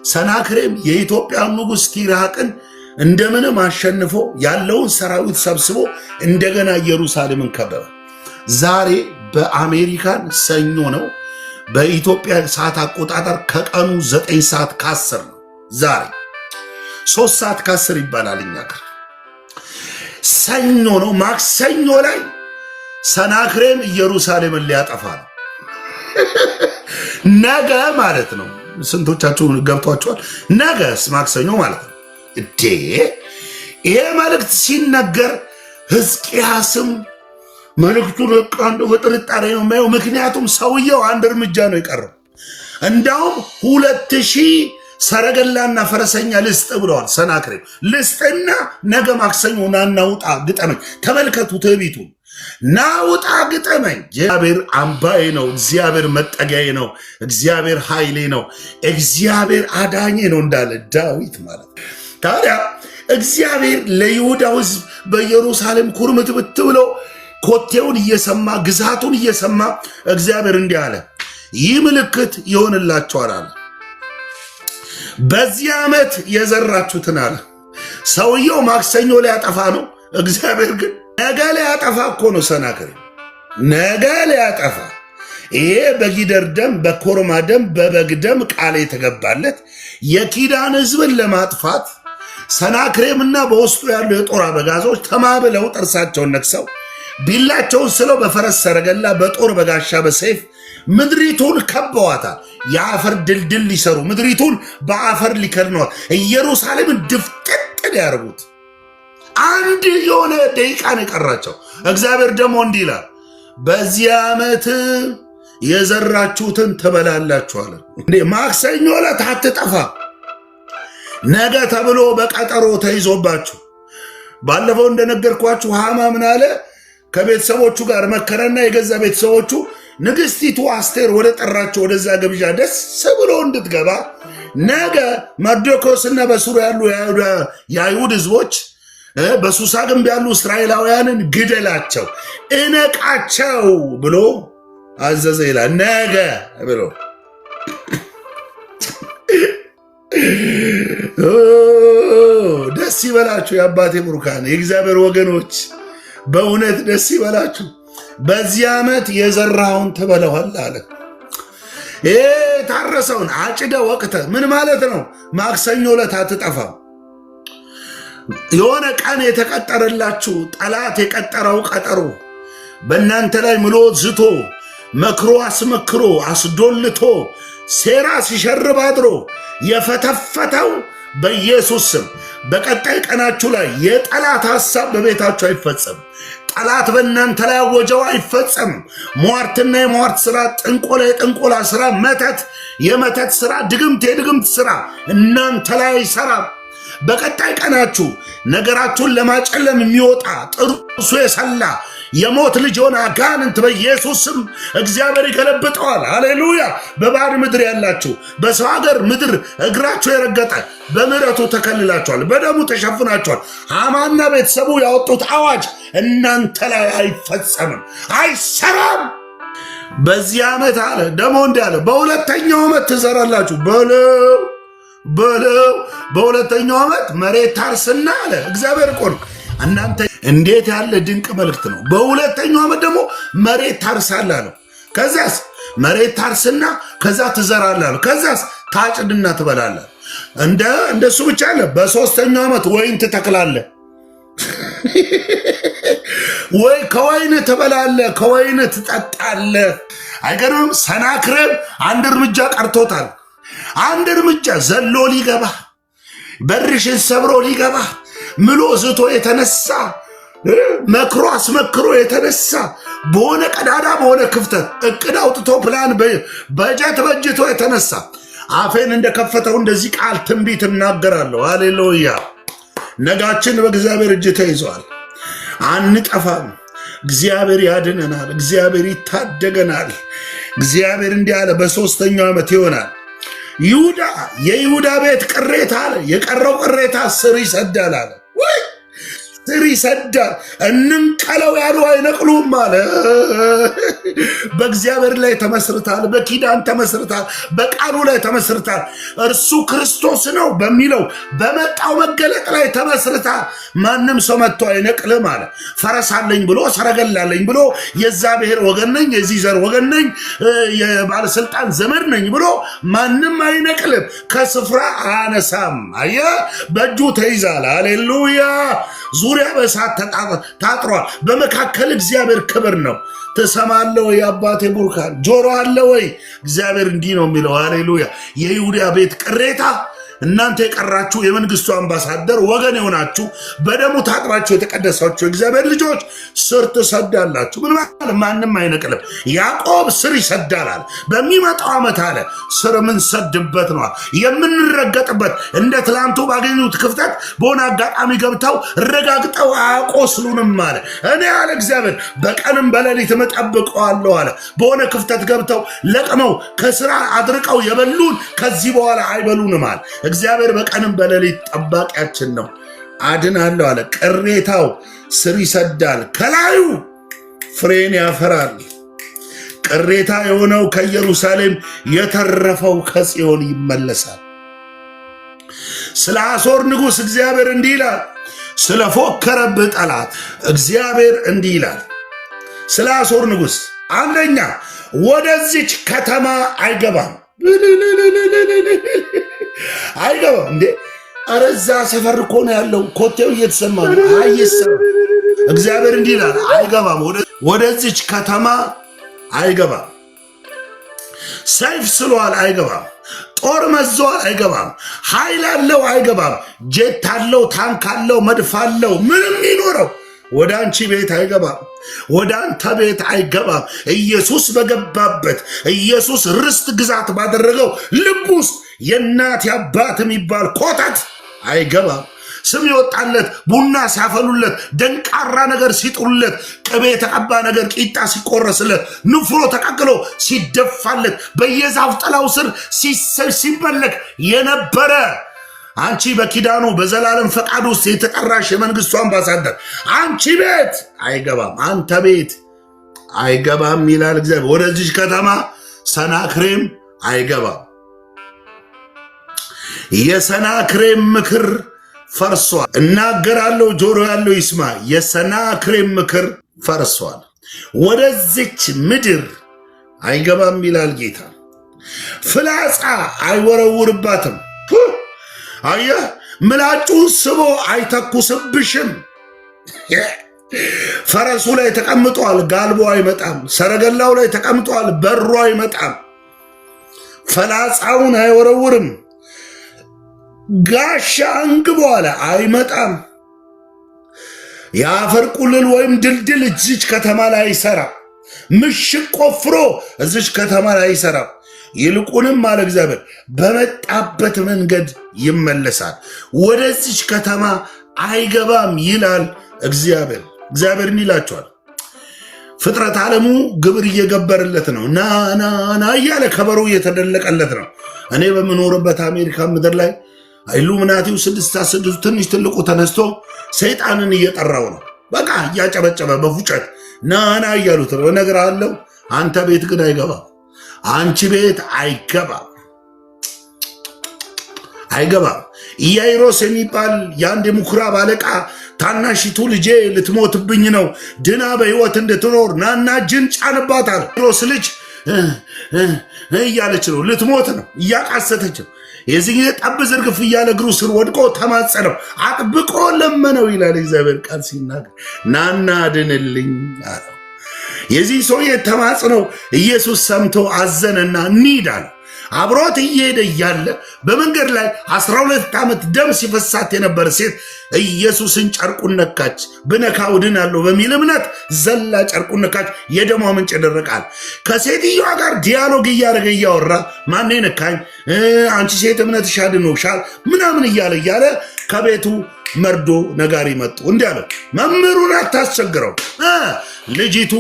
ሰናክሬም የኢትዮጵያ ንጉሥ ቲርሐቅን እንደምንም አሸንፎ ያለውን ሰራዊት ሰብስቦ እንደገና ኢየሩሳሌምን ከበበ። ዛሬ በአሜሪካን ሰኞ ነው። በኢትዮጵያ ሰዓት አቆጣጠር ከቀኑ 9:10 ነው። ዛሬ 3:10 ይባላል እኛ ጋር ሰኞ ነው። ማክሰኞ ላይ ሰናክሬም ኢየሩሳሌምን ሊያጠፋ ነው። ነገ ማለት ነው። ስንቶቻችሁ ገብቷችኋል? ነገስ ማክሰኞ ማለት ነው። እዴ ይሄ መልእክት ሲነገር ሕዝቅያስም መልእክቱን በቃ እንደው በጥርጣሬ ነው የማየው። ምክንያቱም ሰውየው አንድ እርምጃ ነው የቀረው። እንዳውም 2000 ሰረገላና ፈረሰኛ ልስጥ ብለዋል። ሰናክሬም ልስጥና ነገ ማክሰኞ ናና ውጣ ግጠመኝ። ተመልከቱ ትዕቢቱን። ናውጣ ግጠመኝ። እግዚአብሔር አምባዬ ነው፣ እግዚአብሔር መጠጊያዬ ነው፣ እግዚአብሔር ኃይሌ ነው፣ እግዚአብሔር አዳኜ ነው እንዳለ ዳዊት ማለት ነው። ታዲያ እግዚአብሔር ለይሁዳው ሕዝብ በኢየሩሳሌም ኩርምት ብት ብሎ ኮቴውን እየሰማ፣ ግዛቱን እየሰማ እግዚአብሔር እንዲህ አለ፣ ይህ ምልክት ይሆንላችኋል አለ። በዚህ ዓመት የዘራችሁትን አለ። ሰውየው ማክሰኞ ሊያጠፋ ነው። እግዚአብሔር ግን ነገ ሊያጠፋ እኮ ነው። ሰናክሬም ነገ ሊያጠፋ፣ ይሄ በጊደር ደም፣ በኮርማ ደም፣ በበግ ደም ቃል የተገባለት የኪዳን ሕዝብን ለማጥፋት ሰናክሬምና በውስጡ ያሉ የጦር አበጋዞች ተማብለው፣ ጥርሳቸውን ነክሰው፣ ቢላቸውን ስለው፣ በፈረስ ሰረገላ፣ በጦር፣ በጋሻ፣ በሰይፍ ምድሪቱን ከበዋታል። የአፈር ድልድል ሊሰሩ ምድሪቱን በአፈር ሊከድኗት፣ ኢየሩሳሌምን ድፍጥጥ ሊያደርጉት አንድ የሆነ ደቂቃ ነው የቀራቸው። እግዚአብሔር ደግሞ እንዲህ ይላል፣ በዚህ ዓመት የዘራችሁትን ትበላላችሁ አለ። እንዴ ማክሰኞ ዕለት አትጠፋ፣ ነገ ተብሎ በቀጠሮ ተይዞባችሁ። ባለፈው እንደነገርኳችሁ ሃማ ምን አለ? ከቤተሰቦቹ ጋር መከረና የገዛ ቤተሰቦቹ ንግስቲቱ አስቴር ወደ ጠራቸው ወደዛ ግብዣ ደስ ብሎ እንድትገባ ነገ መርዶክዮስና በስሩ ያሉ የአይሁድ ህዝቦች፣ በሱሳ ግንብ ያሉ እስራኤላውያንን ግደላቸው፣ እነቃቸው ብሎ አዘዘ ይላል። ነገ ብሎ ደስ ይበላችሁ የአባቴ ቡሩካን የእግዚአብሔር ወገኖች፣ በእውነት ደስ ይበላችሁ። በዚህ ዓመት የዘራኸውን ትበለዋል አለ። ታረሰውን አጭደ ወቅተ ምን ማለት ነው? ማክሰኞ ዕለት አትጠፋም። የሆነ ቀን የተቀጠረላችሁ ጠላት የቀጠረው ቀጠሮ በእናንተ ላይ ምሎ ዝቶ መክሮ አስመክሮ አስዶልቶ ሴራ ሲሸርብ አድሮ የፈተፈተው በኢየሱስ ስም በቀጣይ ቀናችሁ ላይ የጠላት ሐሳብ በቤታችሁ አይፈጸም። ጠላት በእናንተ ላይ ያወጀው አይፈጸም። ሟርትና የሟርት ስራ፣ ጥንቆላ የጥንቆላ ስራ፣ መተት የመተት ስራ፣ ድግምት የድግምት ስራ እናንተ ላይ አይሰራም። በቀጣይ ቀናችሁ ነገራችሁን ለማጨለም የሚወጣ ጥርሱ የሰላ የሞት ልጅ የሆነ አጋንንት በኢየሱስ ስም እግዚአብሔር ይገለብጠዋል። ሃሌሉያ! በባዕድ ምድር ያላችሁ በሰው ሀገር ምድር እግራችሁ የረገጠ በምሕረቱ ተከልላችኋል፣ በደሙ ተሸፍናችኋል። ሐማና ቤተሰቡ ያወጡት አዋጅ እናንተ ላይ አይፈጸምም፣ አይሰራም። በዚህ ዓመት አለ ደግሞ እንዲህ አለ፣ በሁለተኛው ዓመት ትዘራላችሁ በለው በለው። በሁለተኛው ዓመት መሬት ታርስና አለ እግዚአብሔር እኮ ነው። እናንተ እንዴት ያለ ድንቅ መልእክት ነው! በሁለተኛው ዓመት ደግሞ መሬት ታርሳለህ አለው። ከዛስ መሬት ታርስና ከዛ ትዘራለህ አለው። ከዛስ ታጭድና ትበላለህ። እንደሱ ብቻ አለ። በሶስተኛው ዓመት ወይን ትተክላለህ ወይ ከወይን ትበላለህ፣ ከወይን ትጠጣለህ። አይገርምም? ሰናክሬም አንድ እርምጃ ቀርቶታል። አንድ እርምጃ ዘሎ ሊገባ በርሽን ሰብሮ ሊገባ ምሎ ዝቶ የተነሳ መክሮ አስመክሮ የተነሳ በሆነ ቀዳዳ በሆነ ክፍተት እቅድ አውጥቶ ፕላን በጀት በጅቶ የተነሳ አፌን እንደከፈተው እንደዚህ ቃል ትንቢት እናገራለሁ። ሃሌሉያ! ነጋችን በእግዚአብሔር እጅ ተይዟል። አንጠፋም። እግዚአብሔር ያድነናል። እግዚአብሔር ይታደገናል። እግዚአብሔር እንዲህ አለ፣ በሦስተኛው ዓመት ይሆናል። ይሁዳ የይሁዳ ቤት ቅሬታ አለ፣ የቀረው ቅሬታ ስር ይሰዳል አለ። ወይ ስር ይሰዳል። እንንቀለው ያሉ አይነቅሉም አለ። በእግዚአብሔር ላይ ተመስርታል፣ በኪዳን ተመስርታል፣ በቃሉ ላይ ተመስርታል። እርሱ ክርስቶስ ነው በሚለው በመጣው መገለጥ ላይ ተመስርታል። ማንም ሰው መጥቶ አይነቅልም አለ። ፈረስ አለኝ ብሎ ሰረገላ አለኝ ብሎ የዛ ብሔር ወገን ነኝ፣ የዚህ ዘር ወገን ነኝ፣ የባለስልጣን ዘመድ ነኝ ብሎ ማንም አይነቅልም፣ ከስፍራ አነሳም። አየህ፣ በእጁ ተይዛል። ሃሌሉያ። ዙሪያ በእሳት ታጥሯል። በመካከል እግዚአብሔር ክብር ነው። ትሰማለህ ወይ? አባቴ ቡርካን ጆሮ አለ ወይ? እግዚአብሔር እንዲህ ነው የሚለው። ሃሌሉያ። የይሁዳ ቤት ቅሬታ እናንተ የቀራችሁ የመንግስቱ አምባሳደር ወገን የሆናችሁ በደሙ ታጥባችሁ የተቀደሳችሁ እግዚአብሔር ልጆች ስር ትሰዳላችሁ። ምን ማለት ማንም አይነቅልም። ያዕቆብ ስር ይሰዳል አለ። በሚመጣው ዓመት አለ ስር የምንሰድበት ነው የምንረገጥበት። እንደ ትላንቱ ባገኙት ክፍተት በሆነ አጋጣሚ ገብተው ረጋግጠው አያቆስሉንም አለ። እኔ አለ እግዚአብሔር በቀንም በሌሊት እጠብቀዋለሁ አለ። በሆነ ክፍተት ገብተው ለቅመው ከስራ አድርቀው የበሉን ከዚህ በኋላ አይበሉንም አለ። እግዚአብሔር በቀንም በሌሊት ጠባቂያችን ነው። አድናለሁ አለ። ቅሬታው ስር ይሰዳል፣ ከላዩ ፍሬን ያፈራል። ቅሬታ የሆነው ከኢየሩሳሌም የተረፈው ከጽዮን ይመለሳል። ስለ አሦር ንጉሥ እግዚአብሔር እንዲህ ይላል፣ ስለ ፎከረብህ ጠላት እግዚአብሔር እንዲህ ይላል። ስለ አሦር ንጉሥ አንደኛ ወደዚች ከተማ አይገባም አይገባም እንዴ! ኧረ እዛ ሰፈር እኮ ነው ያለው። ኮቴው እየተሰማ ነው። አይሰማ። እግዚአብሔር እንዲህ ይላል፣ አይገባም፣ ወደዚች ከተማ አይገባም። ሰይፍ ስሏል፣ አይገባም። ጦር መዘዋል፣ አይገባም። ኃይል አለው፣ አይገባም። ጄት አለው፣ ታንክ አለው፣ መድፍ አለው፣ ምንም ይኖረው ወደ አንቺ ቤት አይገባም። ወደ አንተ ቤት አይገባም። ኢየሱስ በገባበት ኢየሱስ ርስት ግዛት ባደረገው ልብ ውስጥ የእናት የአባት የሚባል ኮተት አይገባም። ስም ይወጣለት ቡና ሲያፈሉለት፣ ደንቃራ ነገር ሲጥሉለት፣ ቅቤ የተቀባ ነገር ቂጣ ሲቆረስለት፣ ንፍሮ ተቀቅሎ ሲደፋለት፣ በየዛፍ ጥላው ስር ሲመለክ የነበረ አንቺ በኪዳኑ በዘላለም ፈቃድ ውስጥ የተጠራሽ የመንግስቱ አምባሳደር አንቺ ቤት አይገባም። አንተ ቤት አይገባም ይላል እግዚአብሔር። ወደዚች ከተማ ሰናክሬም አይገባም። የሰናክሬም ምክር ፈርሷል። እናገራለሁ፣ ጆሮ ያለው ይስማ። የሰናክሬም ምክር ፈርሷል። ወደዚች ምድር አይገባም ይላል ጌታ። ፍላጻ አይወረውርባትም። አየህ፣ ምላጩን ስቦ አይተኩስብሽም። ፈረሱ ላይ ተቀምጧል፣ ጋልቦ አይመጣም። ሰረገላው ላይ ተቀምጧል፣ በሮ አይመጣም። ፍላጻውን አይወረውርም። ጋሻ አንግቦ አለ አይመጣም። የአፈር ቁልል ወይም ድልድል እዚች ከተማ ላይ አይሰራም። ምሽግ ቆፍሮ እዚች ከተማ ላይ አይሰራም። ይልቁንም አለ እግዚአብሔር በመጣበት መንገድ ይመለሳል፣ ወደዚች ከተማ አይገባም ይላል እግዚአብሔር። እግዚአብሔርን ይላቸዋል። ፍጥረት ዓለሙ ግብር እየገበረለት ነው። ና ና ና እያለ ከበሮ እየተደለቀለት ነው። እኔ በምኖርበት አሜሪካ ምድር ላይ ኢሉሚናቲው 666 ትንሽ ትልቁ ተነስቶ ሰይጣንን እየጠራው ነው። በቃ እያጨበጨበ በፉጨት ና ና እያሉት ነው። እነግርሃለሁ፣ አንተ ቤት ግን አይገባም። አንቺ ቤት አይገባም፣ አይገባም። ኢያይሮስ የሚባል የአንድ የምኩራብ አለቃ ታናሺቱ ልጄ ልትሞትብኝ ነው፣ ድና በሕይወት እንድትኖር ናና እጅን ጫንባት አለ። ኢያይሮስ ልጅ እያለች ነው፣ ልትሞት ነው፣ እያቃሰተች ነው። የዚህ ጊዜ ጠብ ዝርግፍ እያለ እግሩ ስር ወድቆ ተማጸነው፣ አጥብቆ ለመነው ይላል እግዚአብሔር ቃል ሲናገር፣ ናና ድንልኝ አለው። የዚህ ሰውዬ ተማጽነው ኢየሱስ ሰምቶ አዘነና እንሂድ አለ። አብሮት እየሄደ እያለ በመንገድ ላይ 12 ዓመት ደም ሲፈሳት የነበረ ሴት ኢየሱስን ጨርቁን ነካች። ብነካው እድናለሁ በሚል እምነት ዘላ ጨርቁን ነካች። የደሟ ምንጭ ደረቃል። ከሴትዮዋ ጋር dialogue እያደረገ እያወራ ማን ነካኝ፣ አንቺ ሴት እምነትሽ አድኖሻል ምናምን እያለ እያለ ከቤቱ መርዶ ነጋሪ መጡ። እንዲህ አለው፣ መምህሩን አታስቸግረው፣ ልጅቱ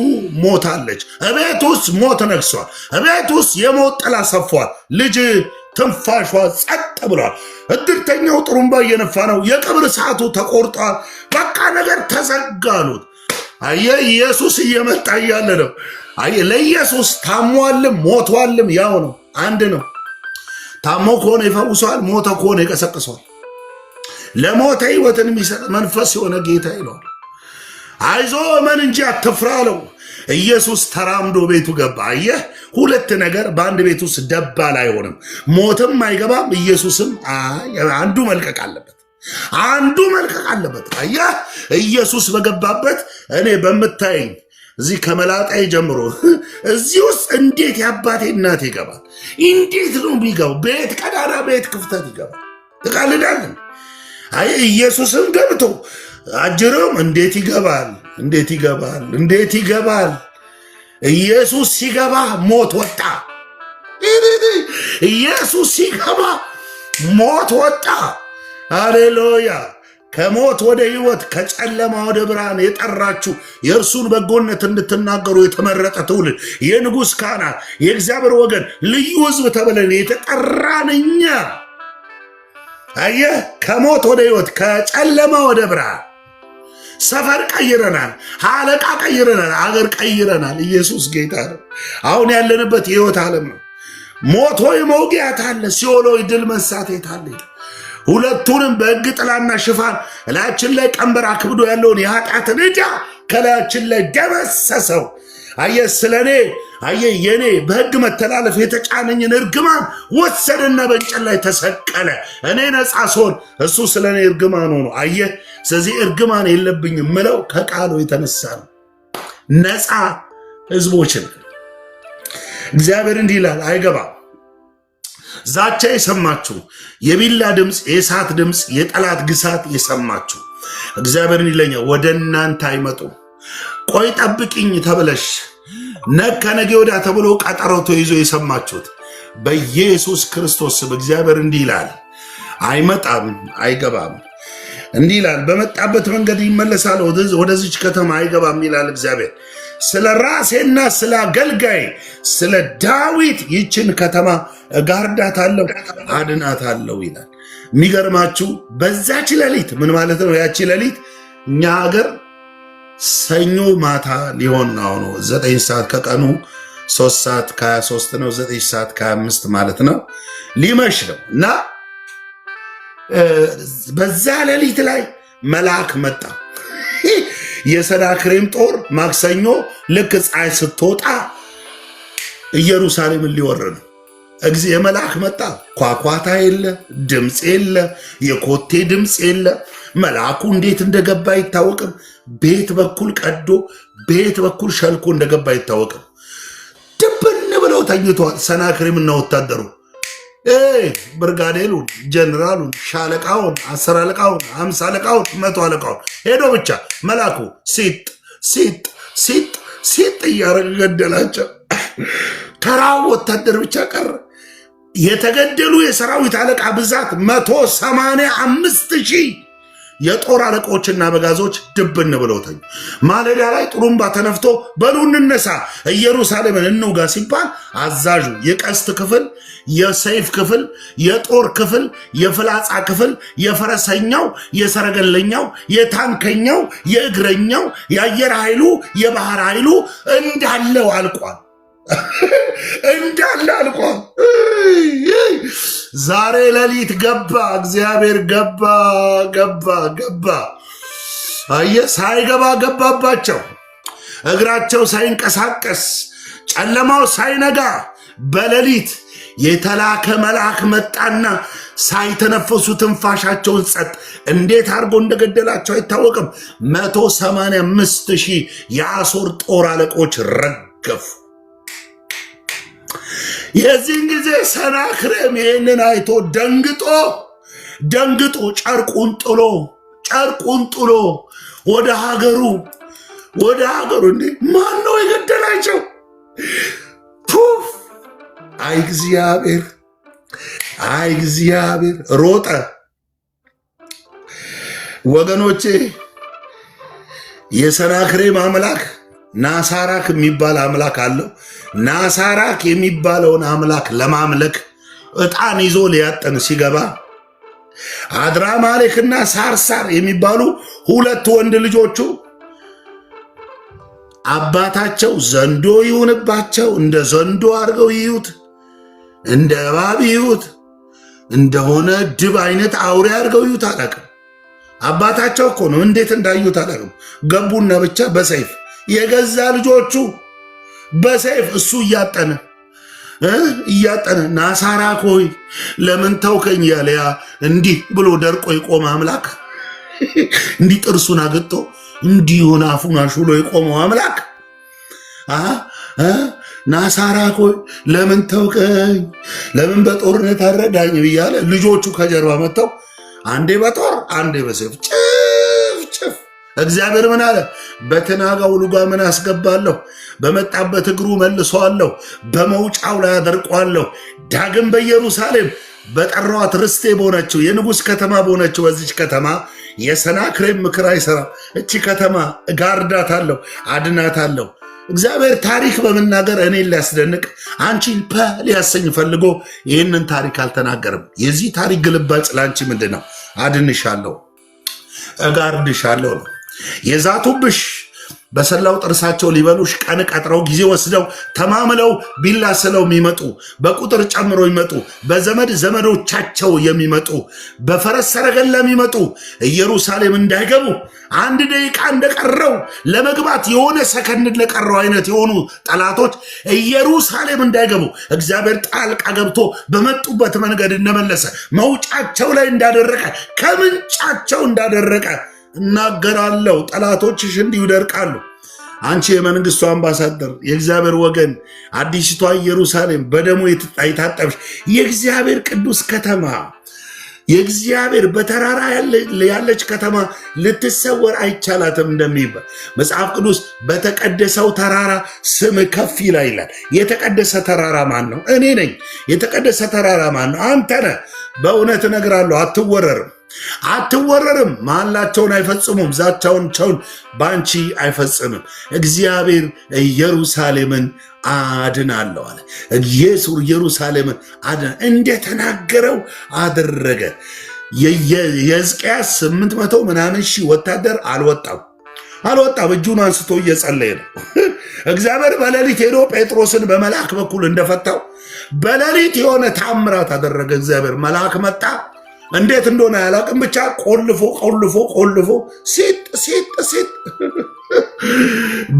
ሞታለች። እቤት ውስጥ ሞት ነግሷል። እቤት ውስጥ የሞት ጥላ ሰፏል። ልጅ ትንፋሿ ጸጥ ብሏል። እድርተኛው ጥሩምባ እየነፋ ነው። የቀብር ሰዓቱ ተቆርጧል። በቃ ነገር ተዘጋ አሉት። አየህ፣ ኢየሱስ እየመጣ እያለ ነው። አየህ፣ ለኢየሱስ ታሟልም ሞቷልም ያው ነው፣ አንድ ነው። ታሞ ከሆነ ይፈውሰዋል፣ ሞተ ከሆነ ይቀሰቅሰዋል። ለሞተ ሕይወትን የሚሰጥ መንፈስ የሆነ ጌታ ይለዋል። አይዞ እመን እንጂ አትፍራ አለው። ኢየሱስ ተራምዶ ቤቱ ገባ። አየህ፣ ሁለት ነገር በአንድ ቤት ውስጥ ደባል አይሆንም። ሞትም አይገባም፣ ኢየሱስም አንዱ መልቀቅ አለበት፣ አንዱ መልቀቅ አለበት። አየህ፣ ኢየሱስ በገባበት እኔ በምታየኝ እዚህ ከመላጣይ ጀምሮ እዚህ ውስጥ እንዴት የአባቴ እናቴ ይገባል? እንዴት ነው የሚገባው? ቤት ቀዳዳ፣ ቤት ክፍተት ይገባል። ትቃልዳለን። አይ ኢየሱስም ገብቶ አጅርም እንዴት ይገባል? እንዴት ይገባል? እንዴት ይገባል? ኢየሱስ ሲገባ ሞት ወጣ። ኢየሱስ ሲገባ ሞት ወጣ። ሃሌሉያ! ከሞት ወደ ሕይወት ከጨለማ ወደ ብርሃን የጠራችሁ የእርሱን በጎነት እንድትናገሩ የተመረጠ ትውልድ፣ የንጉሥ ካህናት፣ የእግዚአብሔር ወገን፣ ልዩ ሕዝብ ተብለን የተጠራን እኛ አየህ፣ ከሞት ወደ ሕይወት ከጨለማ ወደ ብርሃን ሰፈር ቀይረናል፣ አለቃ ቀይረናል፣ አገር ቀይረናል። ኢየሱስ ጌታ ነው። አሁን ያለንበት የሕይወት ዓለም ነው። ሞት ሆይ መውጊያ የታለ? ሲኦል ሆይ ድል መንሳት የታለ? ሁለቱንም በሕግ ጥላና ሽፋን እላያችን ላይ ቀንበር አክብዶ ያለውን የኃጢአትን ዕዳ ከላያችን ላይ ደመሰሰው። አየህ፣ ስለ እኔ አየህ፣ የኔ በሕግ መተላለፍ የተጫነኝን እርግማን ወሰደና በእንጨት ላይ ተሰቀለ። እኔ ነፃ ስሆን እሱ ስለ እኔ እርግማን ሆኖ አየህ። ስለዚህ እርግማን የለብኝም ምለው ከቃሉ የተነሳ ነው። ነፃ ህዝቦችን እግዚአብሔር እንዲህ ይላል፣ አይገባም። ዛቻ የሰማችሁ የቢላ ድምፅ፣ የእሳት ድምፅ፣ የጠላት ግሳት የሰማችሁ እግዚአብሔርን ይለኛል፣ ወደ እናንተ አይመጡም። ቆይ ጠብቂኝ ተብለሽ ነገ ከነገ ወዲያ ተብሎ ቀጠሮ ተይዞ የሰማችሁት በኢየሱስ ክርስቶስ ስም እግዚአብሔር እንዲህ ይላል፣ አይመጣም፣ አይገባም። እንዲህ ይላል፣ በመጣበት መንገድ ይመለሳል፣ ወደዚች ከተማ አይገባም ይላል እግዚአብሔር። ስለ ራሴና ስለ አገልጋይ ስለ ዳዊት ይችን ከተማ እጋርዳታለሁ፣ አድናታለሁ ይላል። የሚገርማችሁ በዛች ሌሊት ምን ማለት ነው? ያቺ ሌሊት እኛ ሀገር ሰኞ ማታ ሊሆን ነው። አሁኑ 9 ሰዓት ከቀኑ 3 ሰዓት ከ23 ነው። 9 ሰዓት ከ25 ማለት ነው። ሊመሽ ነው እና በዛ ሌሊት ላይ መልአክ መጣ። የሰናክሬም ጦር ማክሰኞ ልክ ፀሐይ ስትወጣ ኢየሩሳሌምን ሊወር ነው። የመልአክ መጣ። ኳኳታ የለ፣ ድምፅ የለ፣ የኮቴ ድምፅ የለ። መልአኩ እንዴት እንደገባ አይታወቅም። ቤት በኩል ቀዶ ቤት በኩል ሸልኮ እንደገባ አይታወቅም። ድብን ብለው ተኝተዋል። ሰናክሬምና ወታደሩ ብርጋዴሉን፣ ጀነራሉን፣ ሻለቃውን፣ 10 አለቃውን፣ 50 አለቃውን፣ 100 አለቃውን ሄዶ ብቻ መልአኩ ሲጥ ሲጥ ሲጥ ሲጥ እያደረገ ገደላቸው። ተራው ወታደር ብቻ ቀረ። የተገደሉ የሰራዊት አለቃ ብዛት 185,000 የጦር አለቆችና አበጋዞች ድብን ብለው ተኙ። ማለዳ ላይ ጥሩምባ ተነፍቶ በሉ እንነሳ ኢየሩሳሌምን እንውጋ ሲባል አዛዡ የቀስት ክፍል፣ የሰይፍ ክፍል፣ የጦር ክፍል፣ የፍላጻ ክፍል፣ የፈረሰኛው፣ የሰረገለኛው፣ የታንከኛው፣ የእግረኛው፣ የአየር ኃይሉ፣ የባህር ኃይሉ እንዳለው አልቋል። እንዳለ አልቋል። ዛሬ ሌሊት ገባ፣ እግዚአብሔር ገባ ገባ ገባ። አየህ፣ ሳይገባ ገባባቸው። እግራቸው ሳይንቀሳቀስ ጨለማው ሳይነጋ በሌሊት የተላከ መልአክ መጣና ሳይተነፈሱ ትንፋሻቸውን ጸጥ። እንዴት አድርጎ እንደገደላቸው አይታወቅም። 185,000 የአሦር ጦር አለቆች ረገፉ። የዚህን ጊዜ ሰናክሬም ይህንን አይቶ ደንግጦ ደንግጦ ጨርቁን ጥሎ ጨርቁን ጥሎ ወደ ሀገሩ ወደ ሀገሩ። እንዴ ማን ነው የገደላቸው? ፑፍ! አይ እግዚአብሔር፣ አይ እግዚአብሔር ሮጠ። ወገኖቼ የሰናክሬም አምላክ ናሳራክ የሚባል አምላክ አለው። ናሳራክ የሚባለውን አምላክ ለማምለክ ዕጣን ይዞ ሊያጠን ሲገባ አድራማሌክና ሳርሳር የሚባሉ ሁለት ወንድ ልጆቹ አባታቸው ዘንዶ ይሁንባቸው፣ እንደ ዘንዶ አድርገው ይዩት፣ እንደ እባብ ይዩት፣ እንደሆነ ድብ አይነት አውሬ አድርገው ይዩት አላውቅም። አባታቸው እኮ ነው፣ እንዴት እንዳዩት አላውቅም። ገቡና ብቻ በሰይፍ የገዛ ልጆቹ በሰይፍ እሱ እያጠነ እያጠነ ናሳራክ ሆይ ለምን ተውከኝ ያለ ያ እንዲህ ብሎ ደርቆ የቆመ አምላክ እንዲህ ጥርሱን አግጦ እንዲህ አፉን አሹሎ የቆመው አምላክ ናሳራክ ሆይ ለምን ተውከኝ፣ ለምን በጦርነት አረዳኝ እያለ ልጆቹ ከጀርባ መጥተው አንዴ በጦር አንዴ በሰይፍ ጭፍ ጭፍ። እግዚአብሔር ምን አለ? በትናጋው ልጓምን አስገባለሁ፣ በመጣበት እግሩ መልሰዋለሁ፣ በመውጫው ላይ አደርቀዋለሁ። ዳግም በኢየሩሳሌም በጠራዋት ርስቴ በሆነችው የንጉሥ ከተማ በሆነችው በዚች ከተማ የሰናክሬም ምክር አይሰራም። እቺ ከተማ እጋርዳታለሁ፣ አድናታለሁ። እግዚአብሔር ታሪክ በመናገር እኔን ሊያስደንቅ አንቺን ፐ ሊያሰኝ ፈልጎ ይህንን ታሪክ አልተናገርም። የዚህ ታሪክ ግልባጭ ለአንቺ ምንድን ነው? አድንሻለሁ፣ እጋርድሻለሁ ነው። የዛቱብሽ በሰላው ጥርሳቸው ሊበሉሽ ቀን ቀጥረው ጊዜ ወስደው ተማምለው ቢላ ስለው የሚመጡ በቁጥር ጨምሮ የሚመጡ በዘመድ ዘመዶቻቸው የሚመጡ በፈረስ ሰረገላ የሚመጡ ኢየሩሳሌም እንዳይገቡ አንድ ደቂቃ እንደቀረው ለመግባት የሆነ ሰከንድ ለቀረው አይነት የሆኑ ጠላቶች ኢየሩሳሌም እንዳይገቡ እግዚአብሔር ጣልቃ ገብቶ በመጡበት መንገድ እንደመለሰ መውጫቸው ላይ እንዳደረቀ ከምንጫቸው እንዳደረቀ እናገራለሁ። ጠላቶችሽ እንዲሁ ይደርቃሉ። አንቺ የመንግስቱ አምባሳደር፣ የእግዚአብሔር ወገን፣ አዲሲቷ ኢየሩሳሌም በደሙ የታጠብሽ የእግዚአብሔር ቅዱስ ከተማ፣ የእግዚአብሔር በተራራ ያለች ከተማ ልትሰወር አይቻላትም እንደሚባል መጽሐፍ ቅዱስ በተቀደሰው ተራራ ስም ከፍ ይላል ይላል። የተቀደሰ ተራራ ማን ነው? እኔ ነኝ። የተቀደሰ ተራራ ማን ነው? አንተ ነህ። በእውነት እነግራለሁ፣ አትወረርም አትወረርም። መሐላቸውን አይፈጽሙም፣ ዛቻቸውን በአንቺ አይፈጽምም። እግዚአብሔር ኢየሩሳሌምን አድናለሁ አለ። ኢየሩሳሌምን አድና እንደተናገረው አደረገ። የሕዝቅያስ 800 ምናምን ሺህ ወታደር አልወጣም። አልወጣም። እጁን አንስቶ እየጸለየ ነው። እግዚአብሔር በሌሊት ሄዶ ጴጥሮስን በመልአክ በኩል እንደፈታው በሌሊት የሆነ ታምራት አደረገ። እግዚአብሔር መልአክ መጣ። እንዴት እንደሆነ አላውቅም፣ ብቻ ቆልፎ ቆልፎ ቆልፎ ሲጥ ሲጥ ሲጥ።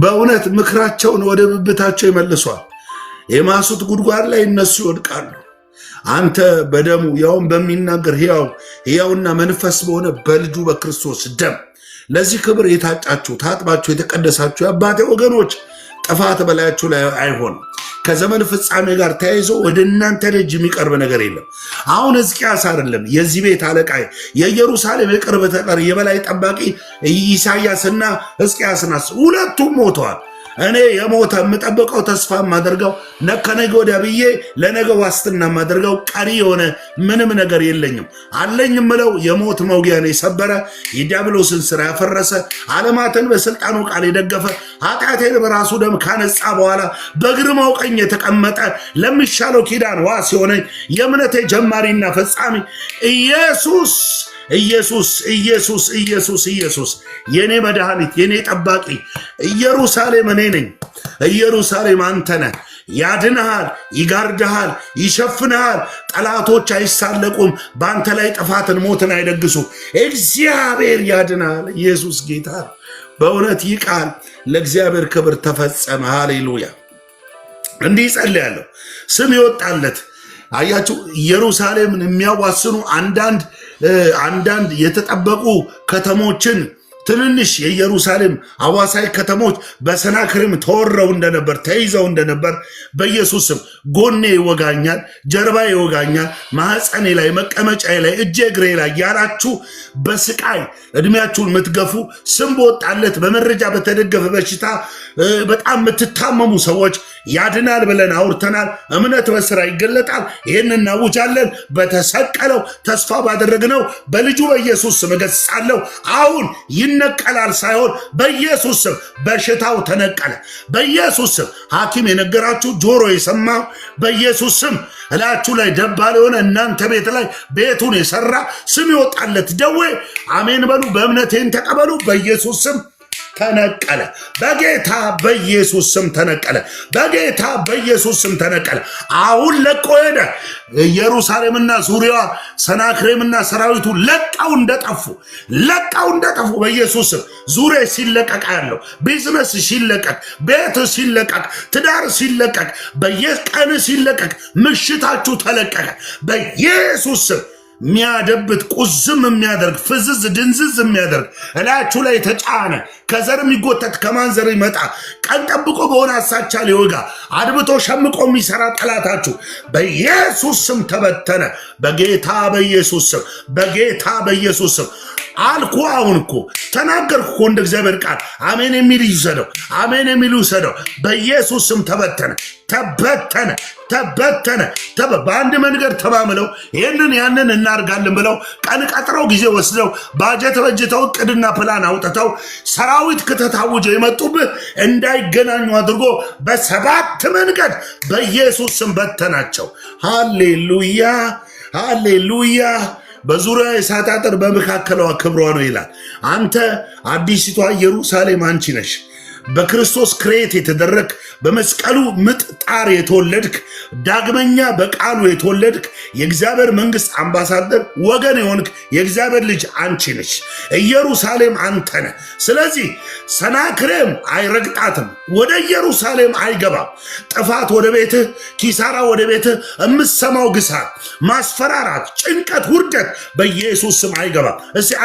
በእውነት ምክራቸውን ወደ ብብታቸው ይመልሷል። የማሱት ጉድጓድ ላይ እነሱ ይወድቃሉ። አንተ በደሙ ያውም በሚናገር ሕያው ሕያውና መንፈስ በሆነ በልጁ በክርስቶስ ደም ለዚህ ክብር የታጫችሁ ታጥባችሁ የተቀደሳችሁ የአባቴ ወገኖች ጥፋት በላያችሁ ላይ አይሆንም። ከዘመን ፍጻሜ ጋር ተያይዞ ወደ እናንተ ደጅ የሚቀርብ ነገር የለም። አሁን ሕዝቅያስ አይደለም የዚህ ቤት አለቃ፣ የኢየሩሳሌም የቅርብ ተጠሪ የበላይ ጠባቂ ኢሳያስና ሕዝቅያስ ናቸው። ሁለቱም ሞተዋል። እኔ የሞተ የምጠብቀው ተስፋ የማደርገው ከነገ ወዲያ ብዬ ለነገ ዋስትና የማደርገው ቀሪ የሆነ ምንም ነገር የለኝም። አለኝ የምለው የሞት መውጊያን የሰበረ፣ የዲያብሎስን ስራ ያፈረሰ፣ ዓለማትን በስልጣኑ ቃል የደገፈ፣ ኃጢአቴን በራሱ ደም ካነጻ በኋላ በግርማው ቀኝ የተቀመጠ፣ ለሚሻለው ኪዳን ዋስ የሆነኝ የእምነቴ ጀማሪና ፈጻሚ ኢየሱስ፣ ኢየሱስ፣ ኢየሱስ፣ ኢየሱስ፣ ኢየሱስ የኔ መድኃኒት፣ የኔ ጠባቂ። ኢየሩሳሌም እኔ ነኝ። ኢየሩሳሌም አንተ ነህ። ያድንሃል፣ ይጋርድሃል፣ ይሸፍንሃል። ጠላቶች አይሳለቁም። በአንተ ላይ ጥፋትን፣ ሞትን አይደግሱም። እግዚአብሔር ያድንሃል። ኢየሱስ ጌታ። በእውነት ይህ ቃል ለእግዚአብሔር ክብር ተፈጸመ። ሃሌሉያ። እንዲህ ይጸልያለሁ። ስም ይወጣለት። አያችሁ፣ ኢየሩሳሌምን የሚያዋስኑ አንዳንድ አንዳንድ የተጠበቁ ከተሞችን፣ ትንንሽ የኢየሩሳሌም አዋሳኝ ከተሞች በሰናክሬም ተወረው እንደነበር፣ ተይዘው እንደነበር፣ በኢየሱስ ስም ጎኔ ይወጋኛል፣ ጀርባ ይወጋኛል፣ ማህፀኔ ላይ፣ መቀመጫዬ ላይ፣ እጄ እግሬ ላይ ያላችሁ በስቃይ እድሜያችሁን የምትገፉ፣ ስም በወጣለት በመረጃ በተደገፈ በሽታ በጣም የምትታመሙ ሰዎች ያድናል ብለን አውርተናል። እምነት በስራ ይገለጣል። ይህን እናውጃለን። በተሰቀለው ተስፋ ባደረግነው በልጁ በኢየሱስ ስም እገሥጻለሁ። አሁን ይነቀላል ሳይሆን በኢየሱስ ስም በሽታው ተነቀለ። በኢየሱስ ስም ሐኪም የነገራችሁ፣ ጆሮ የሰማ፣ በኢየሱስ ስም እላችሁ ላይ ደባል የሆነ፣ እናንተ ቤት ላይ ቤቱን የሰራ ስም ይወጣለት ደዌ፣ አሜን በሉ። በእምነቴን ተቀበሉ። በኢየሱስ ስም ተነቀለ። በጌታ በኢየሱስ ስም ተነቀለ። በጌታ በኢየሱስ ስም ተነቀለ። አሁን ለቆ ሄደ። ኢየሩሳሌምና ዙሪያዋ ሰናክሬምና ሰራዊቱ ለቀው እንደጠፉ፣ ለቀው እንደጠፉ፣ በኢየሱስ ስም ዙሪያ ሲለቀቅ ያለው፣ ቢዝነስ ሲለቀቅ፣ ቤት ሲለቀቅ፣ ትዳር ሲለቀቅ፣ በየቀን ሲለቀቅ፣ ምሽታችሁ ተለቀቀ በኢየሱስ ስም። የሚያደብት፣ ቁዝም የሚያደርግ፣ ፍዝዝ ድንዝዝ የሚያደርግ፣ እላያችሁ ላይ የተጫነ፣ ከዘር የሚጎተት፣ ከማንዘር ይመጣ፣ ቀን ጠብቆ በሆነ አሳቻ ሊወጋ አድብቶ ሸምቆ የሚሰራ ጠላታችሁ በኢየሱስ ስም ተበተነ። በጌታ በኢየሱስ ስም፣ በጌታ በኢየሱስ ስም አልኩ። አሁን እኮ ተናገርኩ እኮ እንደ እግዚአብሔር ቃል። አሜን የሚል ይውሰደው። አሜን የሚል ይውሰደው። በኢየሱስ ስም ተበተነ፣ ተበተነ፣ ተበተነ። በአንድ መንገድ ተማምለው ይህንን ያንን እናርጋለን ብለው ቀን ቀጥረው፣ ጊዜ ወስደው፣ ባጀት በጅተው፣ እቅድና ፕላን አውጥተው፣ ሰራዊት ክተት አውጀው የመጡብህ እንዳይገናኙ አድርጎ በሰባት መንገድ በኢየሱስ ስም በተናቸው። ሃሌሉያ፣ ሃሌሉያ። በዙሪያ የእሳት አጥር በመካከሏ ክብሯ ነው ይላል። አንተ አዲሲቷ ኢየሩሳሌም አንቺ ነሽ። በክርስቶስ create የተደረግክ፣ በመስቀሉ ምጥ ጣር የተወለድክ፣ ዳግመኛ በቃሉ የተወለድክ፣ የእግዚአብሔር መንግስት አምባሳደር ወገን የሆንክ የእግዚአብሔር ልጅ አንቺ ነሽ። ኢየሩሳሌም አንተ ነህ። ስለዚህ ሰናክሬም አይረግጣትም፣ ወደ ኢየሩሳሌም አይገባም። ጥፋት ወደ ቤትህ፣ ኪሳራ ወደ ቤትህ፣ የምትሰማው ግሳት፣ ማስፈራራት፣ ጭንቀት፣ ውርደት በኢየሱስ ስም አይገባም። እስኪ